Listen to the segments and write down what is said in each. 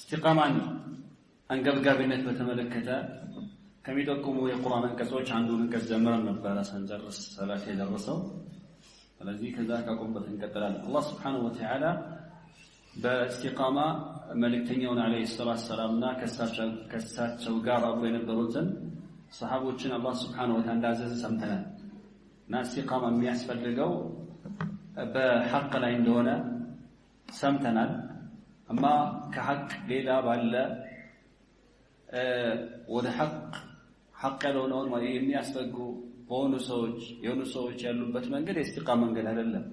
እስቲቃማን አንገብጋቢነት በተመለከተ ከሚጠቁሙ የቁርአን አንቀጾች አንዱን አንቀጽ ጀምረን ነበረ ሳንጨርስ ሰላት የደረሰው። ስለዚህ ከዛ ካቆምበት እንቀጥላለን። አላህ ስብሓነሁ ወተዓላ በእስቲቃማ መልእክተኛውን ዓለይሂ ሰላቱ ሰላምና ከእሳቸው ጋር አብሮ የነበሩትን ሰሃቦችን አላህ ስብሓነሁ ወተዓላ እንዳዘዘ ሰምተናል። እና እስቲቃማ የሚያስፈልገው በሐቅ ላይ እንደሆነ ሰምተናል። እማ ከሐቅ ሌላ ባለ ወደ ሐቅ ያልሆነውን የሚያስጠጉ በሆኑ ሰዎች የሆኑ ሰዎች ያሉበት መንገድ የእስቲቃማ መንገድ አይደለም።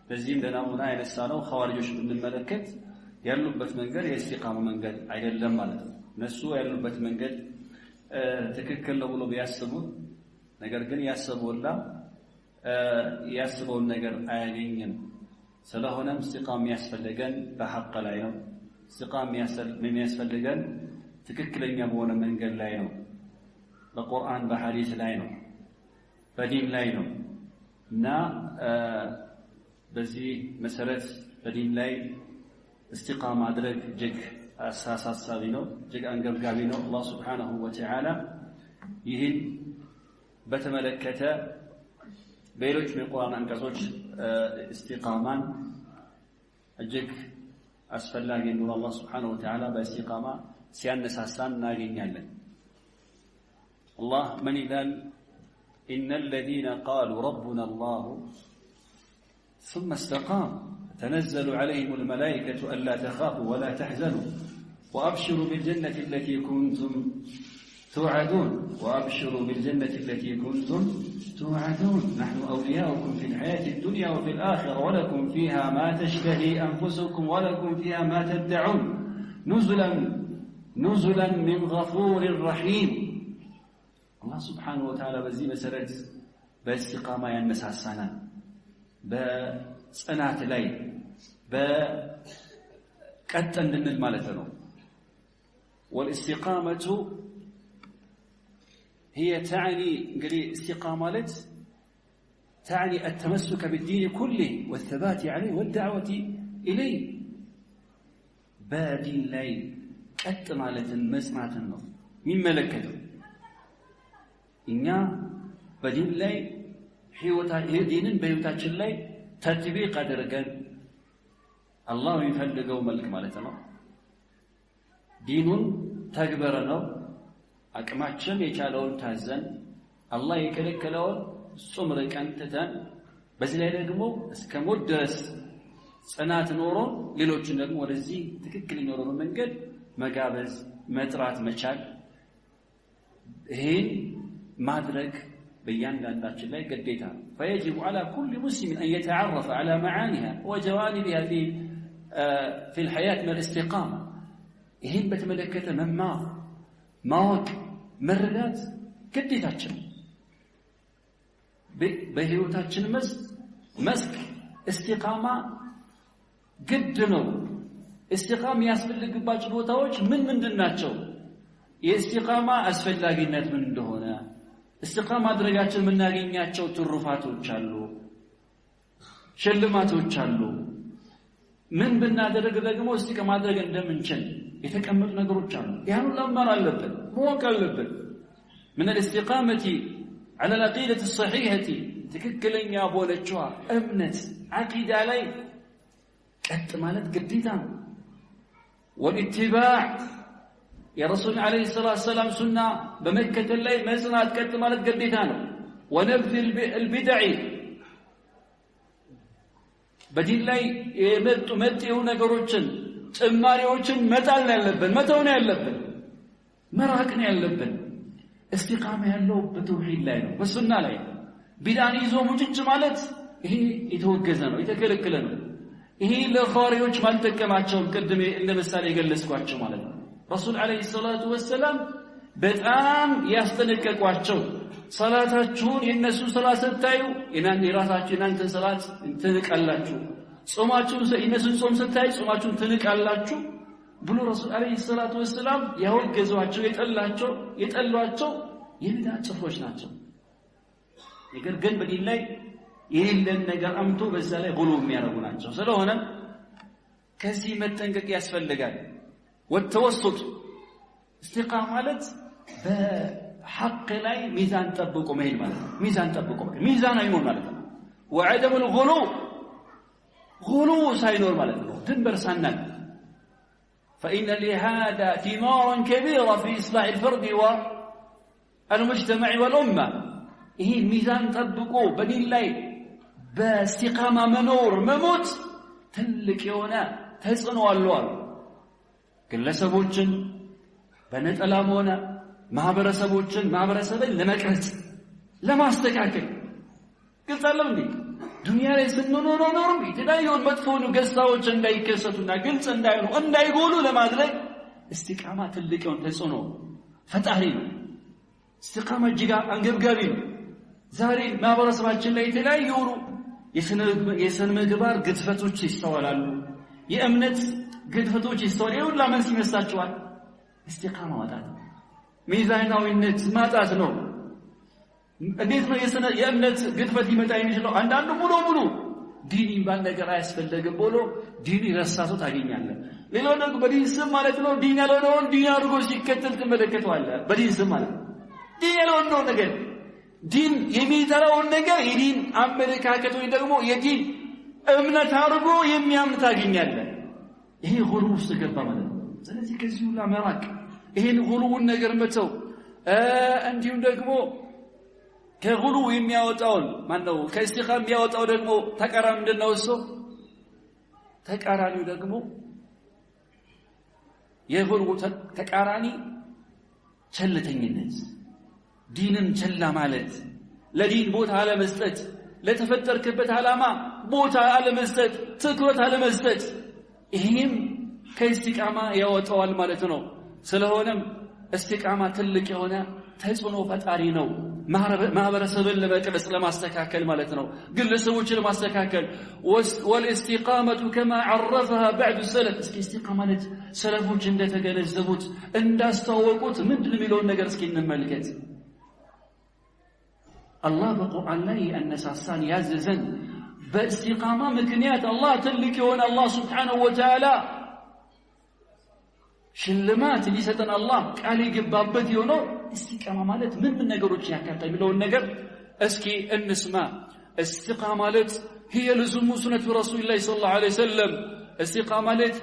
በዚህም ለናሙና ያነሳነው ኸዋሪጆች ብንመለከት ያሉበት መንገድ የእስቲቃማ መንገድ አይደለም ማለት ነው። እነሱ ያሉበት መንገድ ትክክል ነው ብሎ ቢያስቡ፣ ነገር ግን ያሰበውላ ያስበውን ነገር አያገኝም። ስለሆነም እስቲቃማ የሚያስፈልገን በሐቅ ላይ ነው። እስቲቃማ የሚያስፈልገን ትክክለኛ በሆነ መንገድ ላይ ነው። በቁርአን በሐዲስ ላይ ነው፣ በዲን ላይ ነው። እና በዚህ መሰረት በዲን ላይ እስቲቃማ ማድረግ እጅግ አሳሳቢ ነው፣ እጅግ አንገብጋቢ ነው። አላህ ስብሓነሁ ወተዓላ ይህን በተመለከተ በሌሎች የቁርአን አንቀጾች እስቲቃማን እጅግ አስፈላጊ እንደሆነ አላህ ስብሓነሁ ወተዓላ በእስቲቃማ ሲያነሳሳን እናገኛለን። አላህ ምን ይላል? إن الذين قالوا ربنا الله ثم استقاموا تنزل عليهم الملائكة ألا تخافوا ولا تحزنوا وأبشروا بالجنة التي كنتم توعدون وأبشروا بالجنة التي كنتم توعدون نحن أولياؤكم في الحياة الدنيا وفي الآخرة ولكم فيها ما تشتهي أنفسكم ولكم فيها ما تدعون نزلا من غفور رحيم። አላህ ስብሓነሁ ወተዓላ በዚህ መሰረት በእስቲቃማ ያነሳሳናል። በጽናት ላይ በቀጥ እንድንል ማለት ነው። ወልእስቲቃመቱ هي تعني እንግዲህ እስቲቃማ ማለት تعني التمسك بالدين كله والثبات عليه والدعوة إليه በዲን ላይ ቀጥ ማለትን መጽናትን ነው የሚመለከተው። እኛ በዲን ላይ ዲንን በህይወታችን ላይ ተጥቢቅ አድርገን አላህ የሚፈልገው መልክ ማለት ነው። ዲኑን ተግበረ ነው አቅማችን የቻለውን ታዘን አላህ የከለከለውን ጾም ርቀን ትተን በዚህ ላይ ደግሞ እስከ ሞት ድረስ ጽናት ኖሮ ሌሎችን ደግሞ ወደዚህ ትክክል የሚኖረው መንገድ መጋበዝ መጥራት መቻል ይሄን ማድረግ በእያንዳንዳችን ላይ ግዴታ ነው። فيجب على كل مسلم أن يتعرف على معانيها وجوانبها في الحياة من الاستقامة ይህን በተመለከተ መማር ማወቅ መረዳት ግዴታችን በህይወታችን መስክ እስቲቃማ ግድ ነው። እስቲቃማ የሚያስፈልግባቸው ቦታዎች ምን ምንድን ናቸው? የእስቲቃማ አስፈላጊነት ምን እንደሆነ እስቲቃማ ማድረጋችን የምናገኛቸው ትሩፋቶች አሉ፣ ሽልማቶች አሉ። ምን ብናደርግ ደግሞ እስቲቃማ ማድረግ እንደምንችል የተቀመጡ ነገሮች አሉ። ያን ሁሉ መማር አለብን፣ ማወቅ አለብን። من الاستقامة على العقيدة الصحيحة ትክክለኛ በሆነችዋ እምነት ዓቂዳ ላይ ቀጥ ማለት ግዴታ ነው። ወልኢትባዕ የረሱል ዓለይሂ ሰላቱ ወሰላም ሱና በመከተል ላይ መጽናት ቀጥ ማለት ግዴታ ነው። ወነብዝ አልቢድዕ በዲን ላይ የመጡ መጤው ነገሮችን ጭማሪዎችን መጣል ነው ያለብን፣ መተው ነው ያለብን፣ መራቅ ነው ያለብን። እስቲቃማ ያለው በተውሂድ ላይ ነው፣ በሱና ላይ ነው። ቢድዓን ይዞ ሙጭጭ ማለት ይሄ የተወገዘ ነው፣ የተከለከለ ነው። ይሄ ለኻሪዎች ማልጠቀማቸውም ቅድም እንደ ምሳሌ የገለጽኳቸው ማለት ነው። ረሱል ዓለይሂ ሰላቱ ወሰላም በጣም ያስጠነቀቋቸው ሰላታችሁን የእነሱን ሰላት ስታዩ የራሳችሁ የእናንተን ሰላት ትንቃላችሁ፣ ጾማችሁን የእነሱን ጾም ስታዩ ጾማችሁን ትንቃላችሁ ብሎ ረሱል ዓለይሂ ሰላቱ ወሰላም ያወገዟቸው የጠሏቸው የቢድዓ ጭፍሮች ናቸው። ነገር ግን በዲን ላይ የሌለን ነገር አምቶ በዛ ላይ ጉሉ የሚያደርጉ ናቸው። ስለሆነ ከዚህ መጠንቀቅ ያስፈልጋል። والتوسط። እስቲቃማ ማለት በሐቅ ላይ ሚዛን ጠብቆ መሄድ ማለት ነው። ሚዛን ጠብቆ ሚዛናዊ መሆን ማለት ነው። وعدم الغلو፣ غلو ሳይኖር ማለት ነው። ድንበር ሳናል። فإن لهذا ثمارا كبيرة في إصلاح الفرد والمجتمع والأمة። ይህ ሚዛን ጠብቆ በዲን ላይ በእስቲቃማ መኖር መሞት ትልቅ የሆነ ተጽዕኖ አለው አሉ። ግለሰቦችን በነጠላም ሆነ ማህበረሰቦችን ማህበረሰብን ለመቅረጽ፣ ለማስተካከል። ግልጽ አለም እንዴ? ዱንያ ላይ ስንኖር ኖርም የተለያዩ መጥፎ ገጽታዎች እንዳይከሰቱና ግልጽ እንዳይሆኑ፣ እንዳይጎሉ ለማድረግ እስቲቃማ ትልቅ የሆነ ተጽዕኖ ፈጣሪ ነው። እስቲቃማ እጅግ አንገብጋቢ ነው። ዛሬ ማህበረሰባችን ላይ የተለያዩ የሆኑ የስነ ምግባር ግድፈቶች ይስተዋላሉ። የእምነት ግድፈቶች ይስተዋላሉ። ይህ ሁላ መንስኤ ይመስላችኋል? እስቲቃማ ማጣት ነው። ሚዛናዊነት ማጣት ነው። እንዴት ነው የእምነት ግድፈት ሊመጣ የሚችለው? አንዳንዱ ሙሉ ሙሉ ዲን የሚባል ነገር አያስፈልግም ብሎ ዲን የረሳ ሰው ታገኛለህ። ሌላው ደግሞ በዲን ስም ማለት ነው ዲን ያልሆነውን ዲን አድርጎ ሲከተል ትመለከተዋለህ። በዲን ስም ማለት ነው ዲን ያልሆነውን ነገር፣ ዲን የሚጠላውን ነገር የዲን አመለካከት ወይ ደግሞ የዲን እምነት አድርጎ የሚያምን ታገኛለህ። ይሄ غلو ውስጥ ገባ ማለት ነው። ስለዚህ ከዚህ ሁላ መራቅ፣ ይሄን ጉሉውን ነገር መተው፣ እንዲሁም ደግሞ ከ غلو የሚያወጣውን ማነው ከእስቲቃማ የሚያወጣው ደግሞ ተቃራኒ ምንድን ነው? እሱ ተቃራኒው ደግሞ የ غلو ተቃራኒ ቸልተኝነት፣ ዲንን ቸላ ማለት፣ ለዲን ቦታ አለመስጠት፣ ለተፈጠርክበት ዓላማ ቦታ አለመስጠት፣ ትኩረት አለመስጠት፣ ይህም ከእስቲቃማ ያወጣዋል ማለት ነው። ስለሆነም እስቲቃማ ትልቅ የሆነ ተጽዕኖ ፈጣሪ ነው። ማህበረሰብን ለመቅረጽ፣ ለማስተካከል ማለት ነው። ግለሰቦችን ለማስተካከል። والاستقامة كما عرفها بعض السلف። እስኪ እስቲቃማ ማለት ሰለፎች እንደተገነዘቡት፣ እንዳስተዋወቁት ምንድን የሚለውን ነገር እስኪ እንመልከት። አላህ በቁርአን ላይ ያነሳሳን፣ ያዘዘን፣ በእስቲቃማ ምክንያት አላህ ትልቅ የሆነ አላህ سبحانه وتعالى ሽልማት ሊሰጠን አላህ ቃል የገባበት የሆነው እስቲቃማ ማለት ምን ምን ነገሮችን ያካትታል የሚለውን ነገር እስኪ እንስማ። እስቲቃማ ማለት هي لزوم سنة رسول الله صلى الله عليه وسلم። እስቲቃማ ማለት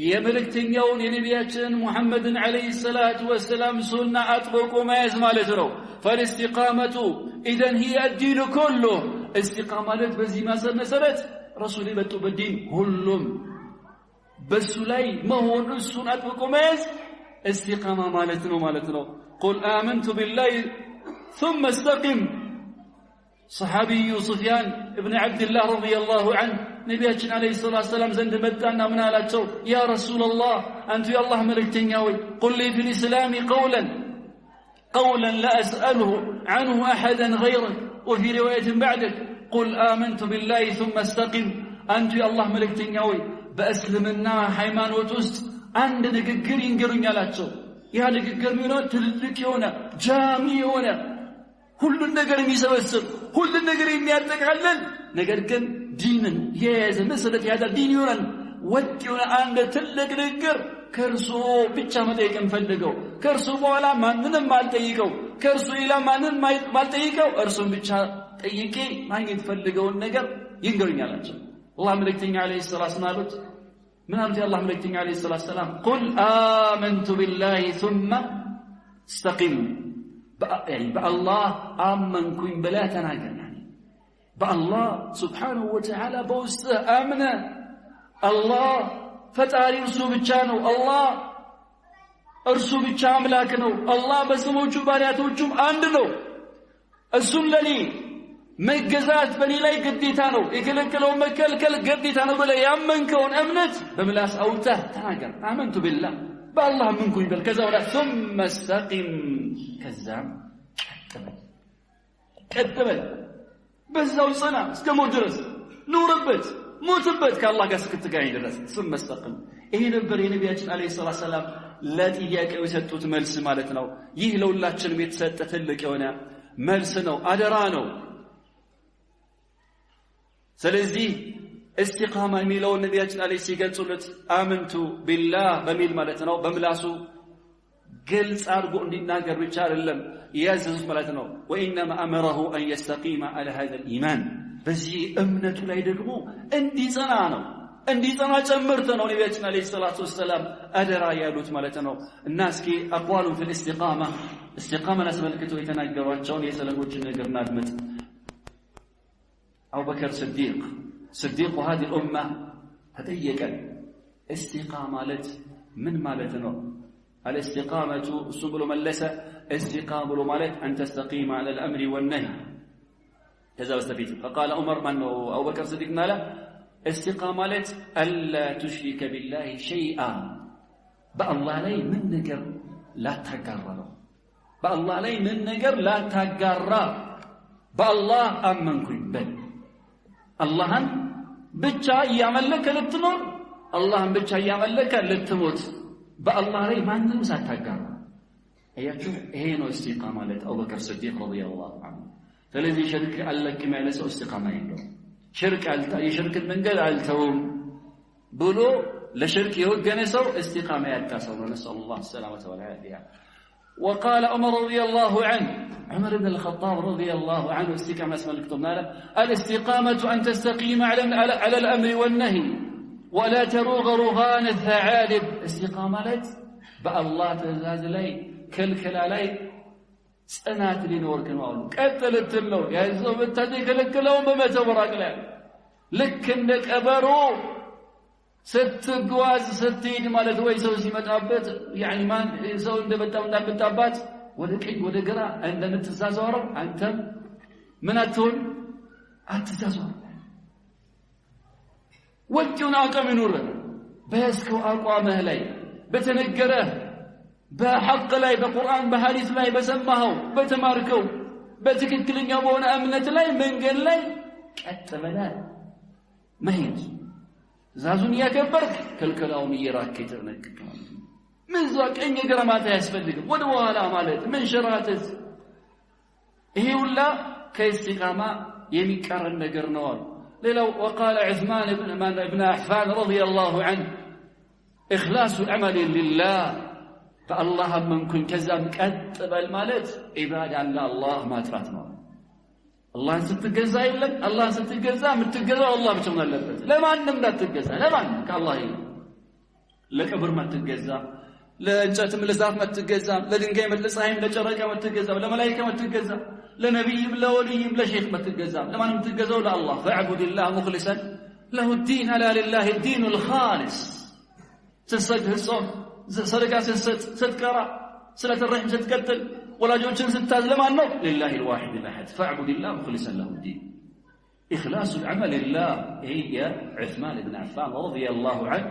የመልእክተኛውን የነቢያችንን ሙሐመድን عليه الصلاة والسلام ሱና አጥብቆ መያዝ ማለት ነው። فالاستقامة إذن هي الدين كله። እስቲቃማ ማለት በዚህ መሰረት ረሱል የመጡበት ዲን ሁሉም በሱ ላይ መሆን፣ እሱን አጥብቆ መያዝ እስቲቃማ ማለት ነው ማለት ነው። قل آمنت بالله ثم استقم። ሰሓቢዩ ሱፍያን እብን ዓብድላህ رضي الله عنه ነቢያችን عليه الصلاة والسلام ዘንድ መጣና ምን አላቸው? يا رسول الله፣ አንቱ የአላህ መልእክተኛ ወይ፣ قل لي في الإسلام قولا قولا لا أسأله عنه أحدا غيرك، وفي رواية بعدك، قل آمنت بالله ثم استقم። አንቱ የአላህ መልእክተኛ ወይ፣ በእስልምና ሃይማኖት ውስጥ አንድ ንግግር ይንገሩኝ አላቸው። ያ ንግግር የሚሆነው ትልቅ የሆነ፣ ጃሚ የሆነ፣ ሁሉን ነገር የሚሰበስብ፣ ሁሉን ነገር የሚያጠቃልል፣ ነገር ግን ዲንን የያዘ፣ መሰረት የያዘ ዲን ይሆናል። ወጥ የሆነ አንድ ትልቅ ንግግር ከእርሱ ብቻ መጠየቅ እንፈልገው፣ ከእርሱ በኋላ ማንንም አልጠይቀው፣ ከእርሱ ሌላ ማንንም ማልጠይቀው፣ እርሱን ብቻ ጠይቄ ማግኘት ፈልገውን ነገር ይንገሩኝ አላቸው። አላህ መልእክተኛ عليه الصلاة አሉት። ምን አሉት? የአላህ መልእክተኛ عليه الصلاة والسلام قل آمنت بالله ثم استقم፣ በአላህ አመንኩኝ ብለህ ተናገር። በአላህ سبحانه وتعالى በውስጥህ አምነህ አላህ ፈጣሪ እርሱ ብቻ ነው። አላህ እርሱ ብቻ አምላክ ነው። አላህ በስሞቹ ባህሪያቶቹም አንድ ነው። እሱን ለኔ መገዛት በእኔ ላይ ግዴታ ነው፣ የከለከለውን መከልከል ግዴታ ነው ብለህ ያመንከውን እምነት በምላስ አውጥተህ ተናገር። آمنت بالله፣ በአላህ አመንኩኝ በል። ከዛ በኋላ ثم استقم፣ ከዛም ቀጥ በል፣ ቀጥ በል፣ በዛው ጽና፣ እስከ ሞት ድረስ ኑርበት፣ ሞትበት፣ ከአላህ ጋር እስክትገናኝ ድረስ ثم استقم። ይሄ ነበር የነቢያችን عليه الصلاة والسلام ለጥያቄው የሰጡት መልስ ማለት ነው። ይህ ለሁላችንም የተሰጠ ትልቅ የሆነ መልስ ነው፣ አደራ ነው። ስለዚህ እስቲቃማ የሚለውን ነቢያችን አለይሂ ሲገልጹለት አመንቱ ቢላህ በሚል ማለት ነው። በምላሱ ግልጽ አድርጎ እንዲናገር ብቻ አይደለም ያዘዙት ማለት ነው። ወኢነማ አመረሁ አን የስተቂመ ዐላ ሀዘል ኢማን፣ በዚህ እምነቱ ላይ ደግሞ እንዲጸና ነው፣ እንዲጸና ጨምርት ነው ነቢያችን عليه الصلاة والسلام አደራ ያሉት ማለት ነው። እና እስኪ أقوال في الاستقامة፣ እስቲቃማን አስመልክቶ የተናገሯቸውን የሰለፎችን ነገር እናድምጥ። አቡበከር ስዲቅ፣ صديق هذه الأمة፣ ተጠየቀ። እስቲቃማ ማለት ምን ማለት ነው? الاستقامة እሱም ብሎ መለሰ፣ እስቲቃማ ብሎ ማለት أن تستقيم على الأمر والنهي። ከዛ በስተፊት فقال ዑመር፣ ማነው አቡበከር ስዲቅ አለ፣ እስቲቃማ ማለት ألا تشرك بالله شيئا፣ በአላህ ላይ ምን ነገር ላታጋራ ነው። በአላህ ላይ ምን ነገር ላታጋራ። በአላህ አመንኩኝ በል፣ አላህን ብቻ እያመለከ ልትኖር፣ አላህን ብቻ እያመለከ ልትሞት፣ በአላህ ላይ ማንንም ሳታጋራ። አያችሁ፣ ይሄ ነው እስቲቃማ ማለት አቡበከር ስዲቅ رضي الله عنه። ስለዚህ ሽርክ አልለቅም ያለ ሰው እስቲቃማ የለውም። ሽርክ የሽርክን መንገድ አልተውም ብሎ ለሽርክ የወገነ ሰው እስቲቃማ ያጣ ሰው ነው። نسأل الله السلامة والعافية። وقال عمر رضي الله عنه፣ عمر بن الخطاب رضي الله عنه እስቲቃማ አስመልክቶ ምን አለ? الاستقامة أن تستقيم على الأمر والنهي ولا تروغ روغان الثعالب። እስቲቃማ ማለት በአላህ ትእዛዝ ላይ ክልክላ ላይ ጽናት ሊኖርክ ነው አሉ። ቀጥ ልትል ነው። ያዘው ብታዘ የከለከለውን በመተው መራቅ ላይ፣ ልክ እንደ ቀበሮ ስትጓዝ ስትሄድ ማለት ወይ ሰው ሲመጣበት ያኒ ማን ሰው እንደመጣው እንዳልመጣባት ወደ ቀኝ ወደ ግራ እንደምትዛዘወረው አንተም ምን አትሆን፣ አትዛዘወር። ወጪውን አቋም ይኑርህ። በያዝከው አቋምህ ላይ፣ በተነገረህ በሐቅ ላይ፣ በቁርአን በሐዲስ ላይ በሰማኸው፣ በተማርከው፣ በትክክለኛው በሆነ እምነት ላይ መንገድ ላይ ቀጥ ብለህ መሄድ፣ ትእዛዙን እያከበርክ ክልከላውን እየራክ የተጠነቀቅክ ማለት ነው። ምዛ ቀኝ ግራ ማለት አያስፈልግም። ወደ በኋላ ማለት መንሸራተት፣ ይሄ ሁላ ከኢስቲቃማ የሚቃረን ነገር ነው አሉ። ሌላው وقال ዑስማን ብን አዕፋን رضي الله عنه إخلاص العمل لله። በአላህ አመንኩኝ ከዛም ቀጥ በል ማለት ዒባዳን ለአላህ ማጥራት ነው። አላህን ስትገዛ የለም፣ አላህን ስትገዛ የምትገዛው አላህ ብቻ መሆን አለበት። ለማንም እንዳትገዛ፣ ለማንም ከአላህ የለም። ለቀብር ማትገዛ፣ ለእንጨትም ለዛፍ ማትገዛ፣ ለድንጋይ፣ ለፀሐይም፣ ለጨረቃ ማትገዛ፣ ለመላኢካ ማትገዛ፣ ለነቢይም፣ ለወልይም፣ ለሼክ ማትገዛ። ለማንም የምትገዛው ለአላህ። فاعبد الله مخلصا له الدين، ألا لله الدين الخالص። ስትሰግድ፣ ስትጾም፣ ሰደቃ ስትሰጥ፣ ስትቀራ፣ صلة الرحم ስትቀጥል፣ ወላጆችን ስታዝ ለማን ነው? لله الواحد الأحد። فاعبد الله مخلصا له الدين، إخلاص العمل لله። ይሄ የዑስማን ብን ዓፋን رضي الله عنه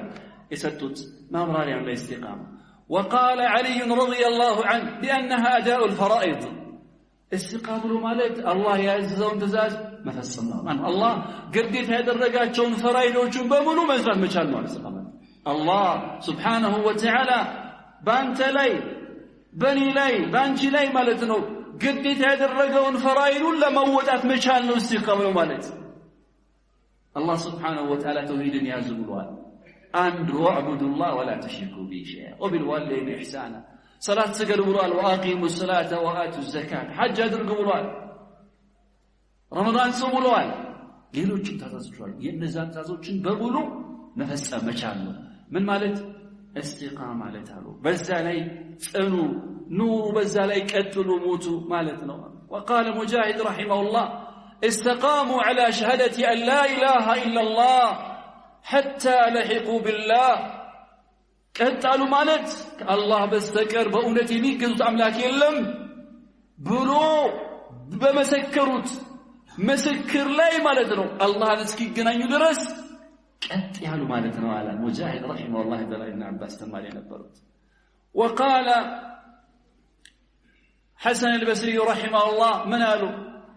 የሰጡት ማብራሪያ ለኢስቲቃማ። وقال علي رضي الله عنه بأنها أداء الفرائض። እስቲቃማ ብሎ ማለት አላህ ያዘዘውን ትእዛዝ መፈጸም ነው። አላህ ግዴታ ያደረጋቸውን ፈራኢዶቹን በሙሉ መስራት መቻል ነው። እስቲቃማ አላህ سبحانه وتعالى በአንተ ላይ፣ በእኔ ላይ፣ በአንቺ ላይ ማለት ነው ግዴታ ያደረገውን ፈራኢዱን ለመወጣት መቻል ነው እስቲቃማ ነው ማለት። አላህ سبحانه وتعالى ተውሂድን ያዙ ብሏል። አንድ واعبدوا الله ولا تشركوا به شيئا وبالوالدين إحسانا፣ ሰላት ስገዱ ብሏል። وأقيموا الصلاة وآتوا الزكاة፣ ሐጅ አድርጉ ብሏል። ረመዳን ጾም ብሏል። ሌሎችም ትእዛዞች አሉ። የእነዛን ትእዛዞችን በሙሉ መፈጸም መቻል ነው። ምን ማለት እስቲቃማ ማለት አሉ። በዛ ላይ ጽኑ፣ ኑሩ፣ በዛ ላይ ቀጥሉ፣ ሙቱ ማለት ነው። وقال مجاهد رحمه الله استقاموا على شهادة أن لا إله إلا الله حتى لحقوا بالله። ቀጣሉ ማለት ከአላህ በስተቀር በእውነት የሚገዙት አምላክ የለም ብሎ በመሰከሩት ምስክር ላይ ማለት ነው አላህን እስኪገናኙ ድረስ ቀጥ ያሉ ማለት ነው አለ ሙጃሂድ رحمه الله تعالى፣ ኢብን አባስ ተማሪ የነበሩት። وقال ሐሰን አልበስሪ رحمه الله ምን አሉ?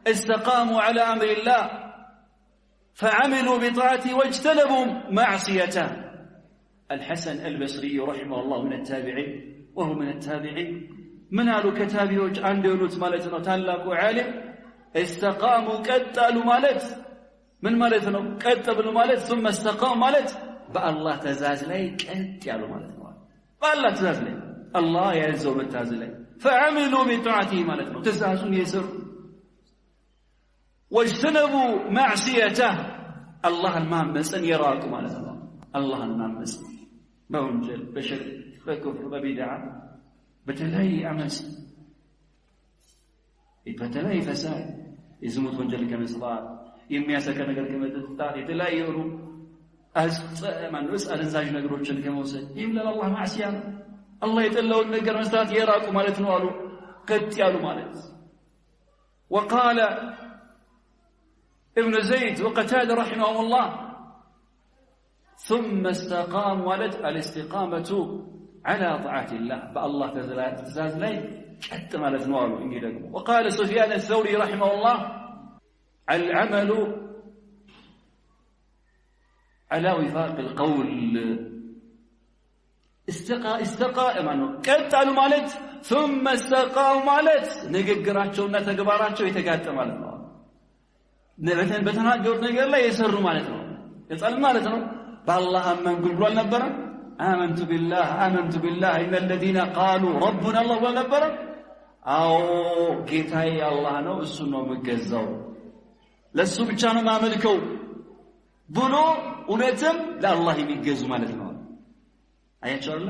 استقاموا على أمر الله فعملوا بطاعته واجتنبوا معصيته። አልሐሰን አልበስሪዩ رحمه الله من التابعين وهو من التابعين ምን አሉ? ከታቢዎች አንዱ የሆኑት ማለት ነው ታላቁ ዓሊም፣ استقاموا ቀጥ አሉ ማለት ምን ማለት ነው? ቀጥ ብሎ ማለት ثم استقاموا ማለት በአላህ ትእዛዝ ላይ ቀጥ ያሉ ማለት ነው። በአላህ ትእዛዝ ላይ አላህ ያዘው መታዘዝ ላይ فعملوا بطاعته ማለት ነው። ትእዛዙን የሰሩ واجتنبوا معصيته አላህን ማመፅን የራቁ ማለት ነው። አላህን ማመፅ በወንጀል፣ በሽርክ፣ በኩፍር፣ በቢድዓ፣ በተለያየ አመፅ፣ በተለያየ ፈሳድ፣ የዝሙት ወንጀል ከመስራት፣ የሚያሰክር ነገር ከመጠጣት፣ የተለያዩ የሆኑ አደንዛዥ ነገሮችን ከመውሰድ፣ ይህም ለአላህ ማዕሲያ ነው። አላህ የጠላውን ነገር መስራት የራቁ ማለት ነው አሉ። ቀጥ ያሉ ማለት። وقال ابن زيد وقتادة رحمهم الله ثم استقاموا ማለት الاستقامة على طاعة الله በአላህ ትእዛዝ ላይ ቀጥ ማለት ነው አሉ። እንግዲህ ደግሞ وقال سفيان الثوري رحمه الله العمل على وفاق القول استقام ቀጥ አሉ ማለት ثم استقاموا ማለት ንግግራቸውና ተግባራቸው የተጋጠ ማለት ነው። በተናገሩት ነገር ላይ የሰሩ ማለት ነው። የጻል ማለት ነው። በአላህ አመንኩ ብሎ አልነበረም? آمنت بالله آمنت بالله إن الذين قالوا ربنا الله ብሎ አልነበረም? አዎ ጌታዬ አላህ ነው፣ እሱን ነው የምገዛው፣ ለእሱ ብቻ ነው የማመልከው ብሎ እውነትም ለአላህ የሚገዙ ማለት ነው። አያቸው አይደል?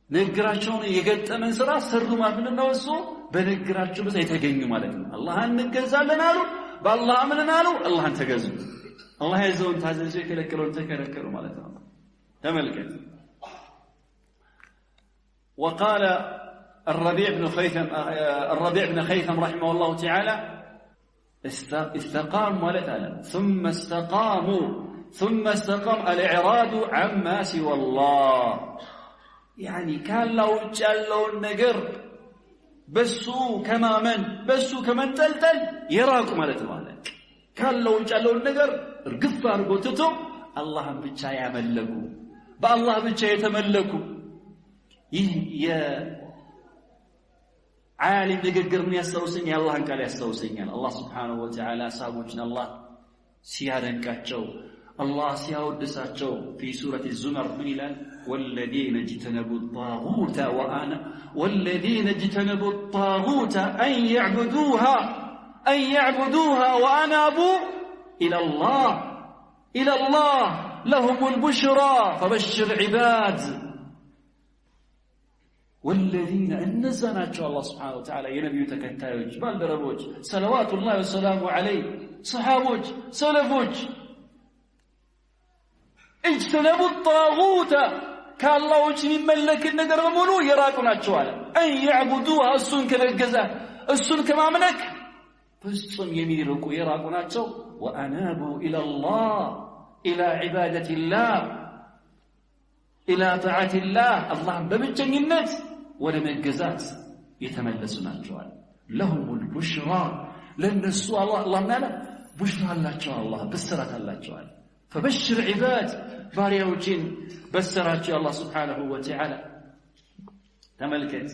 ንግግራቸውን የገጠመን ስራ ሰሩ ማለት ምንድን ነው? እሱ በንግግራቸው ብቻ የተገኙ ማለት ነው። አላህን እንገዛለን አሉ፣ በአላህ አምነን አሉ፣ አላህን ተገዙ። አላህ ያዘውን ታዘዙ፣ የከለከለውን ተከለከሉ ማለት ነው። ተመልከት። وقال الربيع بن خيثم رحمه الله تعالى استقام ማለት አለ ثم استقاموا ثم استقام الإعراض عما سوى الله يعني ካላህ ውጭ ያለውን ነገር በሱ ከማመን በሱ ከመንጠልጠል የራቁ ማለት ነው አለ። ካላህ ውጭ ያለውን ነገር እርግፍ አድርጎ ትቶ አላህን ብቻ ያመለኩ፣ በአላህ ብቻ የተመለኩ። ይህ የዓሊም ንግግር ምን ያስታውሰኛል? የአላህን ቃል ያስታውሰኛል። አላህ ስብሓነሁ ወተዓላ ሰሃቦችን አላህ ሲያደንቃቸው፣ አላህ ሲያወድሳቸው في سورة الزمر ምን ይላል? والذين اجتنبوا الطاغوت وأنا والذين اجتنبوا الطاغوت أن يعبدوها وأنابوا إلى الله لهم البشرى فبشر عباد። والذين እነዛ ናቸው አላህ ስብሓነሁ ወተዓላ የነቢዩ ተከታዮች ባልደረቦች صلوات الله وسلامه عليه፣ ሰሓቦች፣ ሰለፎች፣ اجتنبوا الطاغوت ከአላህ ውጭ የሚመለክን ነገር በሙሉ የራቁ ናቸው አለ። أن يعبدوها እሱን ከመገዛት፣ እሱን ከማምለክ ፍጹም የሚርቁ የራቁ ናቸው። وأنابوا إلى الله إلى عبادة الله إلى طاعة الله አላህን በብቸኝነት ወደ መገዛት የተመለሱ ናቸዋል። لهم البشرى ለእነሱ አላህ ምን አለ? ቡሽራ አላቸው፣ አላህ ብስራት አላቸዋል። فبشر عباد ባሪያዎችን በሰራቸው አላህ ስብሓነሁ ወተዓላ። ተመልከት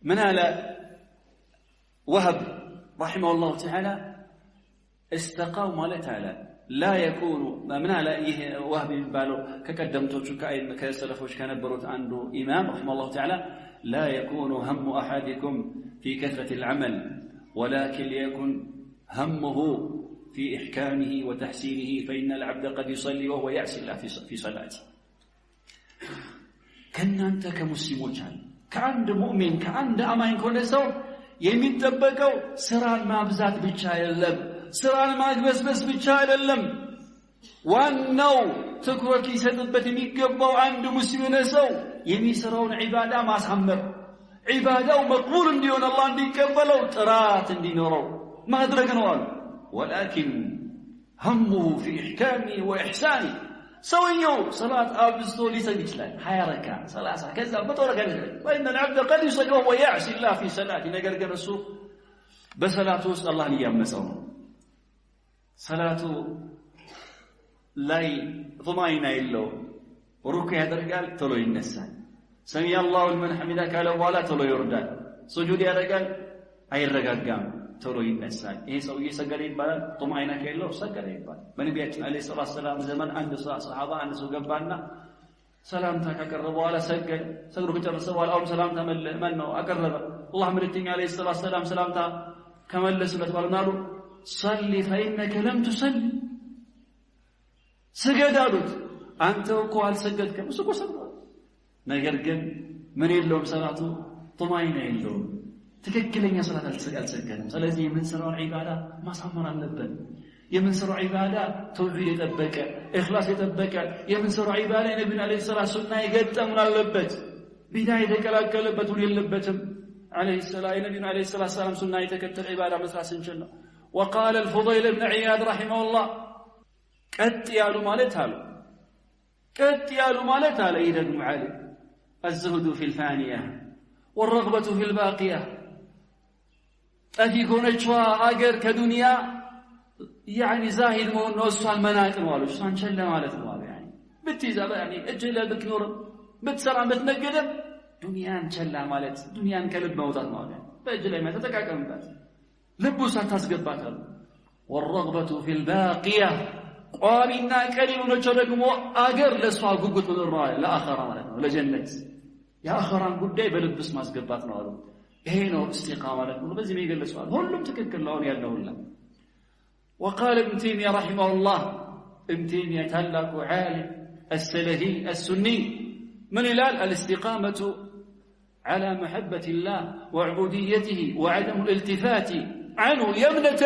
ምን አለ ወህብ رحمه الله تعالى استقاموا ማለት አለ لا يكون ምን አለ ይህ ወህብ የሚባለው ከቀደምቶቹ ከሰለፎች ከነበሩት አንዱ ኢማም رحمه الله تعالى لا يكون هم أحدكم في كثرة العمل ولكن ليكن همه في إحكامه وتحسينه فإن العبد قد يصلي وهو يعصي الله في صلاته። ከእናንተ ከሙስሊሞች አለ ከአንድ ሙእሚን ከአንድ አማኝ ከሆነ ሰው የሚጠበቀው ስራን ማብዛት ብቻ አይደለም፣ ስራን ማግበስበስ ብቻ አይደለም። ዋናው ትኩረት ሊሰጥበት የሚገባው አንድ ሙስሊም የሆነ ሰው የሚሰራውን ዒባዳ ማሳመር፣ ዒባዳው መቅቡል እንዲሆን፣ አላህ እንዲቀበለው ጥራት እንዲኖረው ማድረግ ነው አሉ። ولكن همه في إحكامه وإحسانه ሰውየው ሰላት አብዝቶ ሊሰግድ ይችላል። 20 ረካ፣ 30፣ ከዛ 100 ረካ ይችላል። فإن العبد قد يصلي وهو يعصي الله في صلاته ነገር ግን እሱ በሰላቱ ውስጥ አላህን እያመፀው ነው። ሰላቱ ላይ ጡማኒና የለውም። ሩኩ ያደርጋል፣ ቶሎ ይነሳል። سمع الله لمن حمده ካለ በኋላ ቶሎ ይወርዳል። ሱጁድ ያደርጋል፣ አይረጋጋም። ቶሎ ይነሳል። ይሄ ሰውዬ ሰገደ ይባላል። ጡምአኒና ከሌለው ሰገደ ይባላል። በነቢያችን ዓለይሂ ሰላቱ ወሰላም ዘመን አንድ ሰሃባ አንድ ሰው ገባና ሰላምታ ካቀረበ በኋላ ሰገደ። ሰግዶ ከጨረሰ በኋላ አሁን ሰላምታ ማን ነው አቀረበ። አላህ መልእክተኛ ዓለይሂ ሰላቱ ወሰላም ሰላምታ ከመለሱለት በኋላ ምን አሉ? صل فإنك لم تصل፣ ስገድ አሉት። አንተ እኮ አልሰገድክም። እሱ እኮ ሰግዷል። ነገር ግን ምን የለውም፣ ሰላቱ ጡማኒና የለውም። ትክክለኛ ሰላት አልሰገድም። ስለዚህ የምንሰራውን ዒባዳ ማሳመር አለብን። የምንሰራው ዒባዳ ተውሂድ የጠበቀ፣ ኢኽላስ የጠበቀ፣ የምንሰራው ዒባዳ የነቢዩን ዓለይሂ ሰላቱ ሱና የገጠሙን አለበት። ቢድዓ የተቀላቀለበት ሁን የለበትም። ዓለይሂ ሰላም የነቢዩን ዓለይሂ ሰላቱ ሰላም ሱና የተከተለ ዒባዳ መስራት ስንችል ነው። وقال الفضيل بن عياض رحمه الله ቀጥ ያሉ ማለት አሉ፣ ቀጥ ያሉ ማለት አለ። ይህ ደግሞ ዓሊም الزهد في الفانية والرغبة في الباقية፣ ጠፊ ከሆነችዋ አገር ከዱንያ يعني ዛሂድ መሆን ነው፣ እሷን መናቅ ነው አሉ። እሷን ቸለ ማለት ነው አሉ። يعني ብትይዛ يعني እጅህ ላይ ብትኖርም ብትሰራም ብትነግድም ዱንያን ቸላ ማለት ዱንያን ከልብ መውጣት ነው አሉ። በእጅ ላይ ተጠቃቀምባት፣ ልቡ ሳታስገባት አሉ። والرغبة في الباقية፣ ቋሚና ቀሪ የሆነችው ደግሞ አገር ለእሷ ጉጉት መኖር ነው አለ። ለአኸራ ማለት ነው፣ ለጀነት የአኸራን ጉዳይ በልብስ ማስገባት ነው አሉ። ይሄ ነው እስቲቃማ ማለት ነው። በዚህ ይገልጸዋል። ሁሉም ትክክል ነው አሁን ያለው ሁላ። وقال ابن تيمية رحمه الله፣ ابن تيمية ታላቁ ዓሊም السلفي السني ምን ይላል? الاستقامة على محبة الله وعبوديته وعدم الالتفات عنه يمنة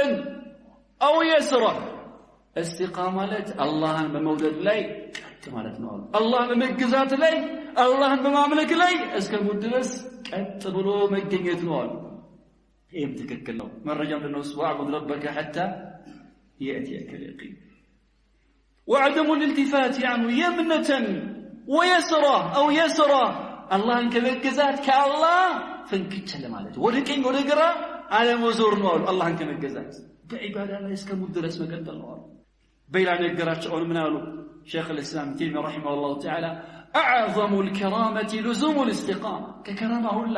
أو يسرة። እስቲቃማ ማለት አላህን በመውደድ ላይ ቀጥ ማለት ነው አሉ። አላህን በመግዛት ላይ፣ አላህን በማምለክ ላይ እስከ ሞት ድረስ ቀጥ ብሎ መገኘት ነው አሉ። ይህም ትክክል ነው። መረጃ ምንድን ነው? واعبد ربك حتى يأتيك اليقين وعدم الالتفات عنه يمنة ويسرة أو يسرة፣ አላህን ከመገዛት ከአላህ ፍንክች ለማለት ወደ ቀኝ ወደ ግራ አለመዞር ነው አሉ። አላህን ከመገዛት በዒባዳ ላይ እስከ ሞት ድረስ መቀጠል ነው አሉ። በሌላ ነገራቸው አሁን ምን አሉ? ሸይኽ ልእስላም ተይሚያ رحمه الله تعالى أعظم الكرامة لزوم الاستقامة፣ ከከራማ ሁላ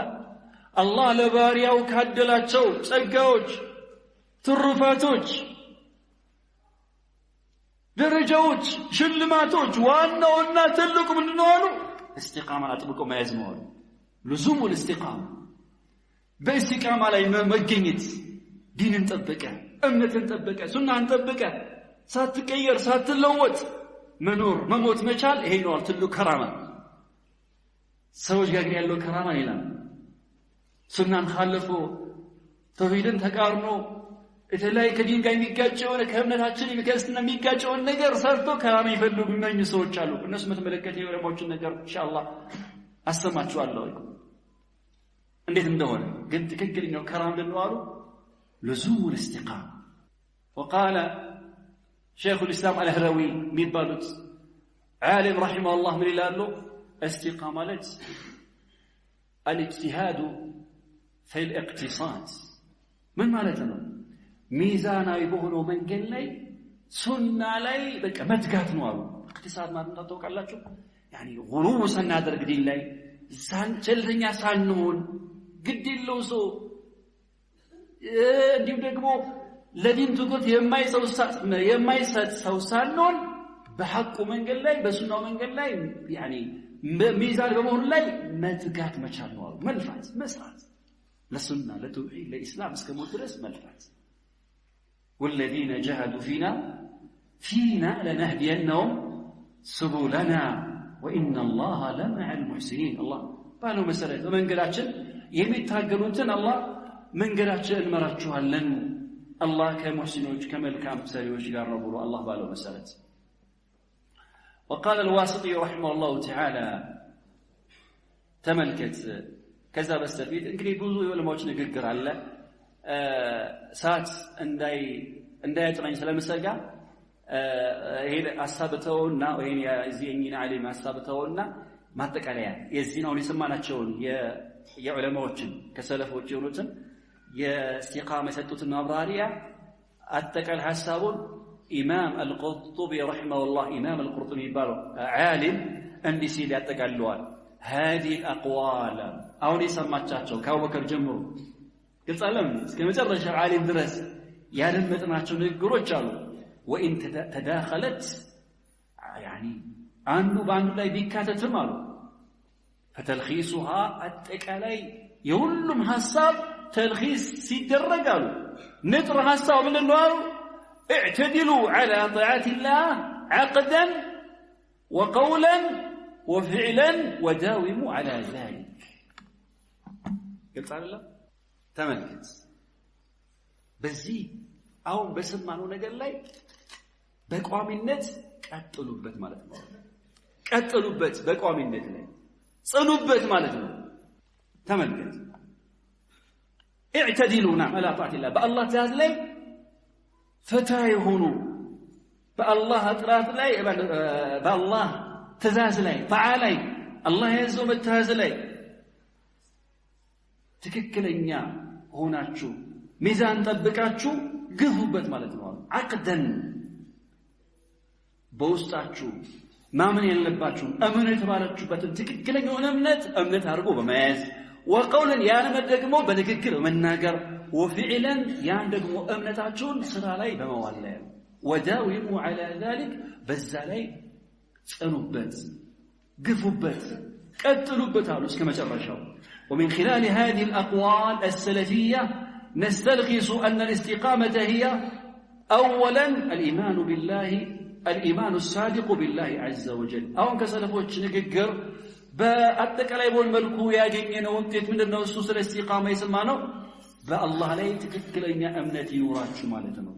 አላህ ለባሪያው ካደላቸው ጸጋዎች፣ ትሩፋቶች፣ ደረጃዎች፣ ሽልማቶች ዋናውና ትልቁ ምንድን ነው አሉ? እስቲቃማን አጥብቆ መያዝ ነው አሉ። لزوم الاستقامة፣ በእስቲቃማ ላይ መገኘት፣ ዲንን ጠብቀ፣ እምነትን ጠብቀ፣ ሱናን ጠብቀ፣ ሳትቀየር ሳትለወጥ መኖር መሞት መቻል ይሄ ነው ትልቁ ከራማ። ሰዎች ጋር ግን ያለው ከራማ ሌላ ነው። ሱናን ካለፎ፣ ተውሂድን ተቃርኖ፣ የተለያየ ከዲን ጋር የሚጋጭ የሆነ፣ ከእምነታችን ከእስልምና የሚጋጨውን ነገር ሰርቶ ከራማ ይፈልጉ የሚመኙ ሰዎች አሉ። እነሱ በተመለከተ የዑለማዎችን ነገር ኢንሻአላህ አሰማችኋለሁ እንዴት እንደሆነ። ግን ትክክለኛው ከራማ ምንድን ነው አሉ? لزوم الاستقامة። وقال شيخ الإسلام አልህረዊ የሚባሉት ዓሊም رحمه الله ምን ይላሉ? እስቲቃማ ማለት الاجتهاد في الاقتصاد ምን ማለት ነው? ሚዛናዊ በሆነው መንገድ ላይ ሱና ላይ በቃ መትጋት ነው አሉ። اقتصاد ማለት ታውቃላችሁ? يعني غلو ሳናደርግ፣ ዲን ላይ ቸልተኛ ሳንሆን፣ ግድ የለው ሰው፣ እንዲሁም ደግሞ ለዲን ትኩረት የማይሰጥ ሰው ሳንሆን በሐቁ መንገድ ላይ፣ በሱናው መንገድ ላይ يعني ሚዛን በመሆኑ ላይ መትጋት መቻል ነው አሉ። መልፋት፣ መስራት፣ ለሱና፣ ለተውሂድ፣ ለኢስላም እስከ ሞት ድረስ መልፋት። والذين جاهدوا فينا لنهدينهم سبلنا وإن الله لمع المحسنين። አላህ ባለው መሰረት በመንገዳችን የሚታገሉትን አላህ መንገዳችን እንመራችኋለን፣ አላህ ከሙሕሲኖች ከመልካም ሰሪዎች ጋር ነው ብሎ አላህ ባለው መሰረት። وقال الواسطي رحمه الله تعالى፣ ተመልከት፣ ከዛ በስተፊት እንግዲህ ብዙ የዑለማዎች ንግግር አለ። ሰዓት እንዳያጥረኝ ስለምሰጋ ይሄን ሀሳብ ተውና፣ ወይም የዚህ የእኚህን ዓሊም ሀሳብ ተውና ማጠቃለያ የዚህን አሁን የሰማናቸውን የዑለማዎችን ከሰለፎች የሆኑትን የእስቲቃማ የሰጡትን ማብራሪያ አጠቃላይ ሀሳቡን ኢማም አልቁርጡቢ رحمه الله፣ ኢማም አልቁርጡቢ የሚባለው ዓሊም እንዲህ ሲል ያጠቃልለዋል። هذه الأقوال፣ አሁን የሰማቻቸው ከአቡበከር ጀምሮ ግልጽ አለም እስከ መጨረሻው ዓሊም ድረስ ያደመጥናቸው ንግግሮች አሉ። ወኢን ተዳኸለት ያኒ አንዱ በአንዱ ላይ ቢካተትም አሉ ፈተልኺሱሃ አጠቃላይ የሁሉም ሐሳብ ተልኺስ ሲደረግ አሉ ንጥረ ሐሳብ ምንድን ነው አሉ? اعتدلوا على طاعة الله عقدا وقولا وفعلا وداوموا على ذلك። ግልጽ አይደለም? ተመልከት። በዚህ አሁን በሰማነው ነገር ላይ በቋሚነት ቀጥሉበት ማለት ነው። ቀጥሉበት፣ በቋሚነት ላይ ጽኑበት ማለት ነው። ተመልከት። اعتدلوا نعم على طاعة الله በአላህ ትእዛዝ ላይ ፈታ የሆኑ በአላህ ጥራት ላይ በአላህ ትእዛዝ ላይ ጣዓ ላይ አላህ ያዘው መታዘዝ ላይ ትክክለኛ ሆናችሁ ሚዛን ጠብቃችሁ ግፉበት ማለት ነው። አቅደን በውስጣችሁ ማመን ያለባችሁ እመኑ የተባላችሁበትን ትክክለኛውን እምነት እምነት አድርጎ በመያዝ ወቀውልን ያን ደግሞ በንግግር በመናገር ወፊዕለን ያን ደግሞ እምነታችሁን ስራ ላይ በመዋል ላይ ወዳዊሙ ዐላ ዛሊክ በዛ ላይ ጽኑበት፣ ግፉበት፣ ቀጥሉበት አሉ እስከ መጨረሻው። ومن خلال هذه الأقوال السلفية نستلخص أن الاستقامة هي أولا الإيمان بالله الإيمان الصادق بالله عز وجل። አሁን ከሰለፎች ንግግር በአጠቃላይ በሆነ መልኩ ያገኘነው ውጤት ምንድን ነው? እሱ ስለ እስቲቃማ የሰማነው በአላህ ላይ ትክክለኛ እምነት ይኑራችሁ ማለት ነው።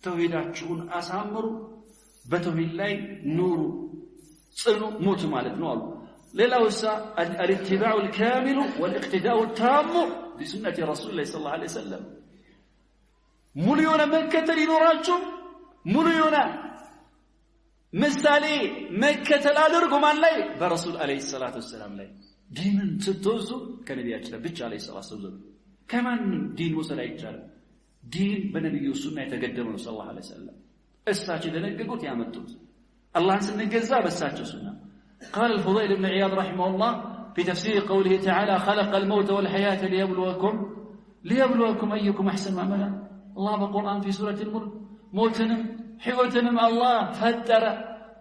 ተውሂዳችሁን አሳምሩ፣ በተውሂድ ላይ ኑሩ፣ ጽኑ፣ ሙቱ ማለት ነው አሉ። ሌላውሳ الاتباع الكامل والاقتداء التام بسنة رسول الله صلى الله عليه وسلم ሙሉ የሆነ መከተል ይኖራችሁ፣ ሙሉ የሆነ ምሳሌ መከተል አድርጉ። ማን ላይ? በረሱል عليه الصلاة والسلام ላይ። ዲንን ስትወስዱ ከነቢያችን ብቻ عليه الصلاة والسلام፣ ከማንም ዲን መውሰድ አይቻልም። ዲን በነቢዩ ሱና የተገደበ ነው صلى الله عليه وسلم። እሳቸው የደነገጉት ያመጡት አላህን ስንገዛ በእሳቸው ሱና። قال الفضيل بن عياض رحمه الله في تفسير قوله تعالى خلق الموت والحياة ليبلوكم أيكم أحسن عملا። አላህ በቁርአን في سورة الملك ሞትንም ሕይወትንም አላህ ፈጠረ።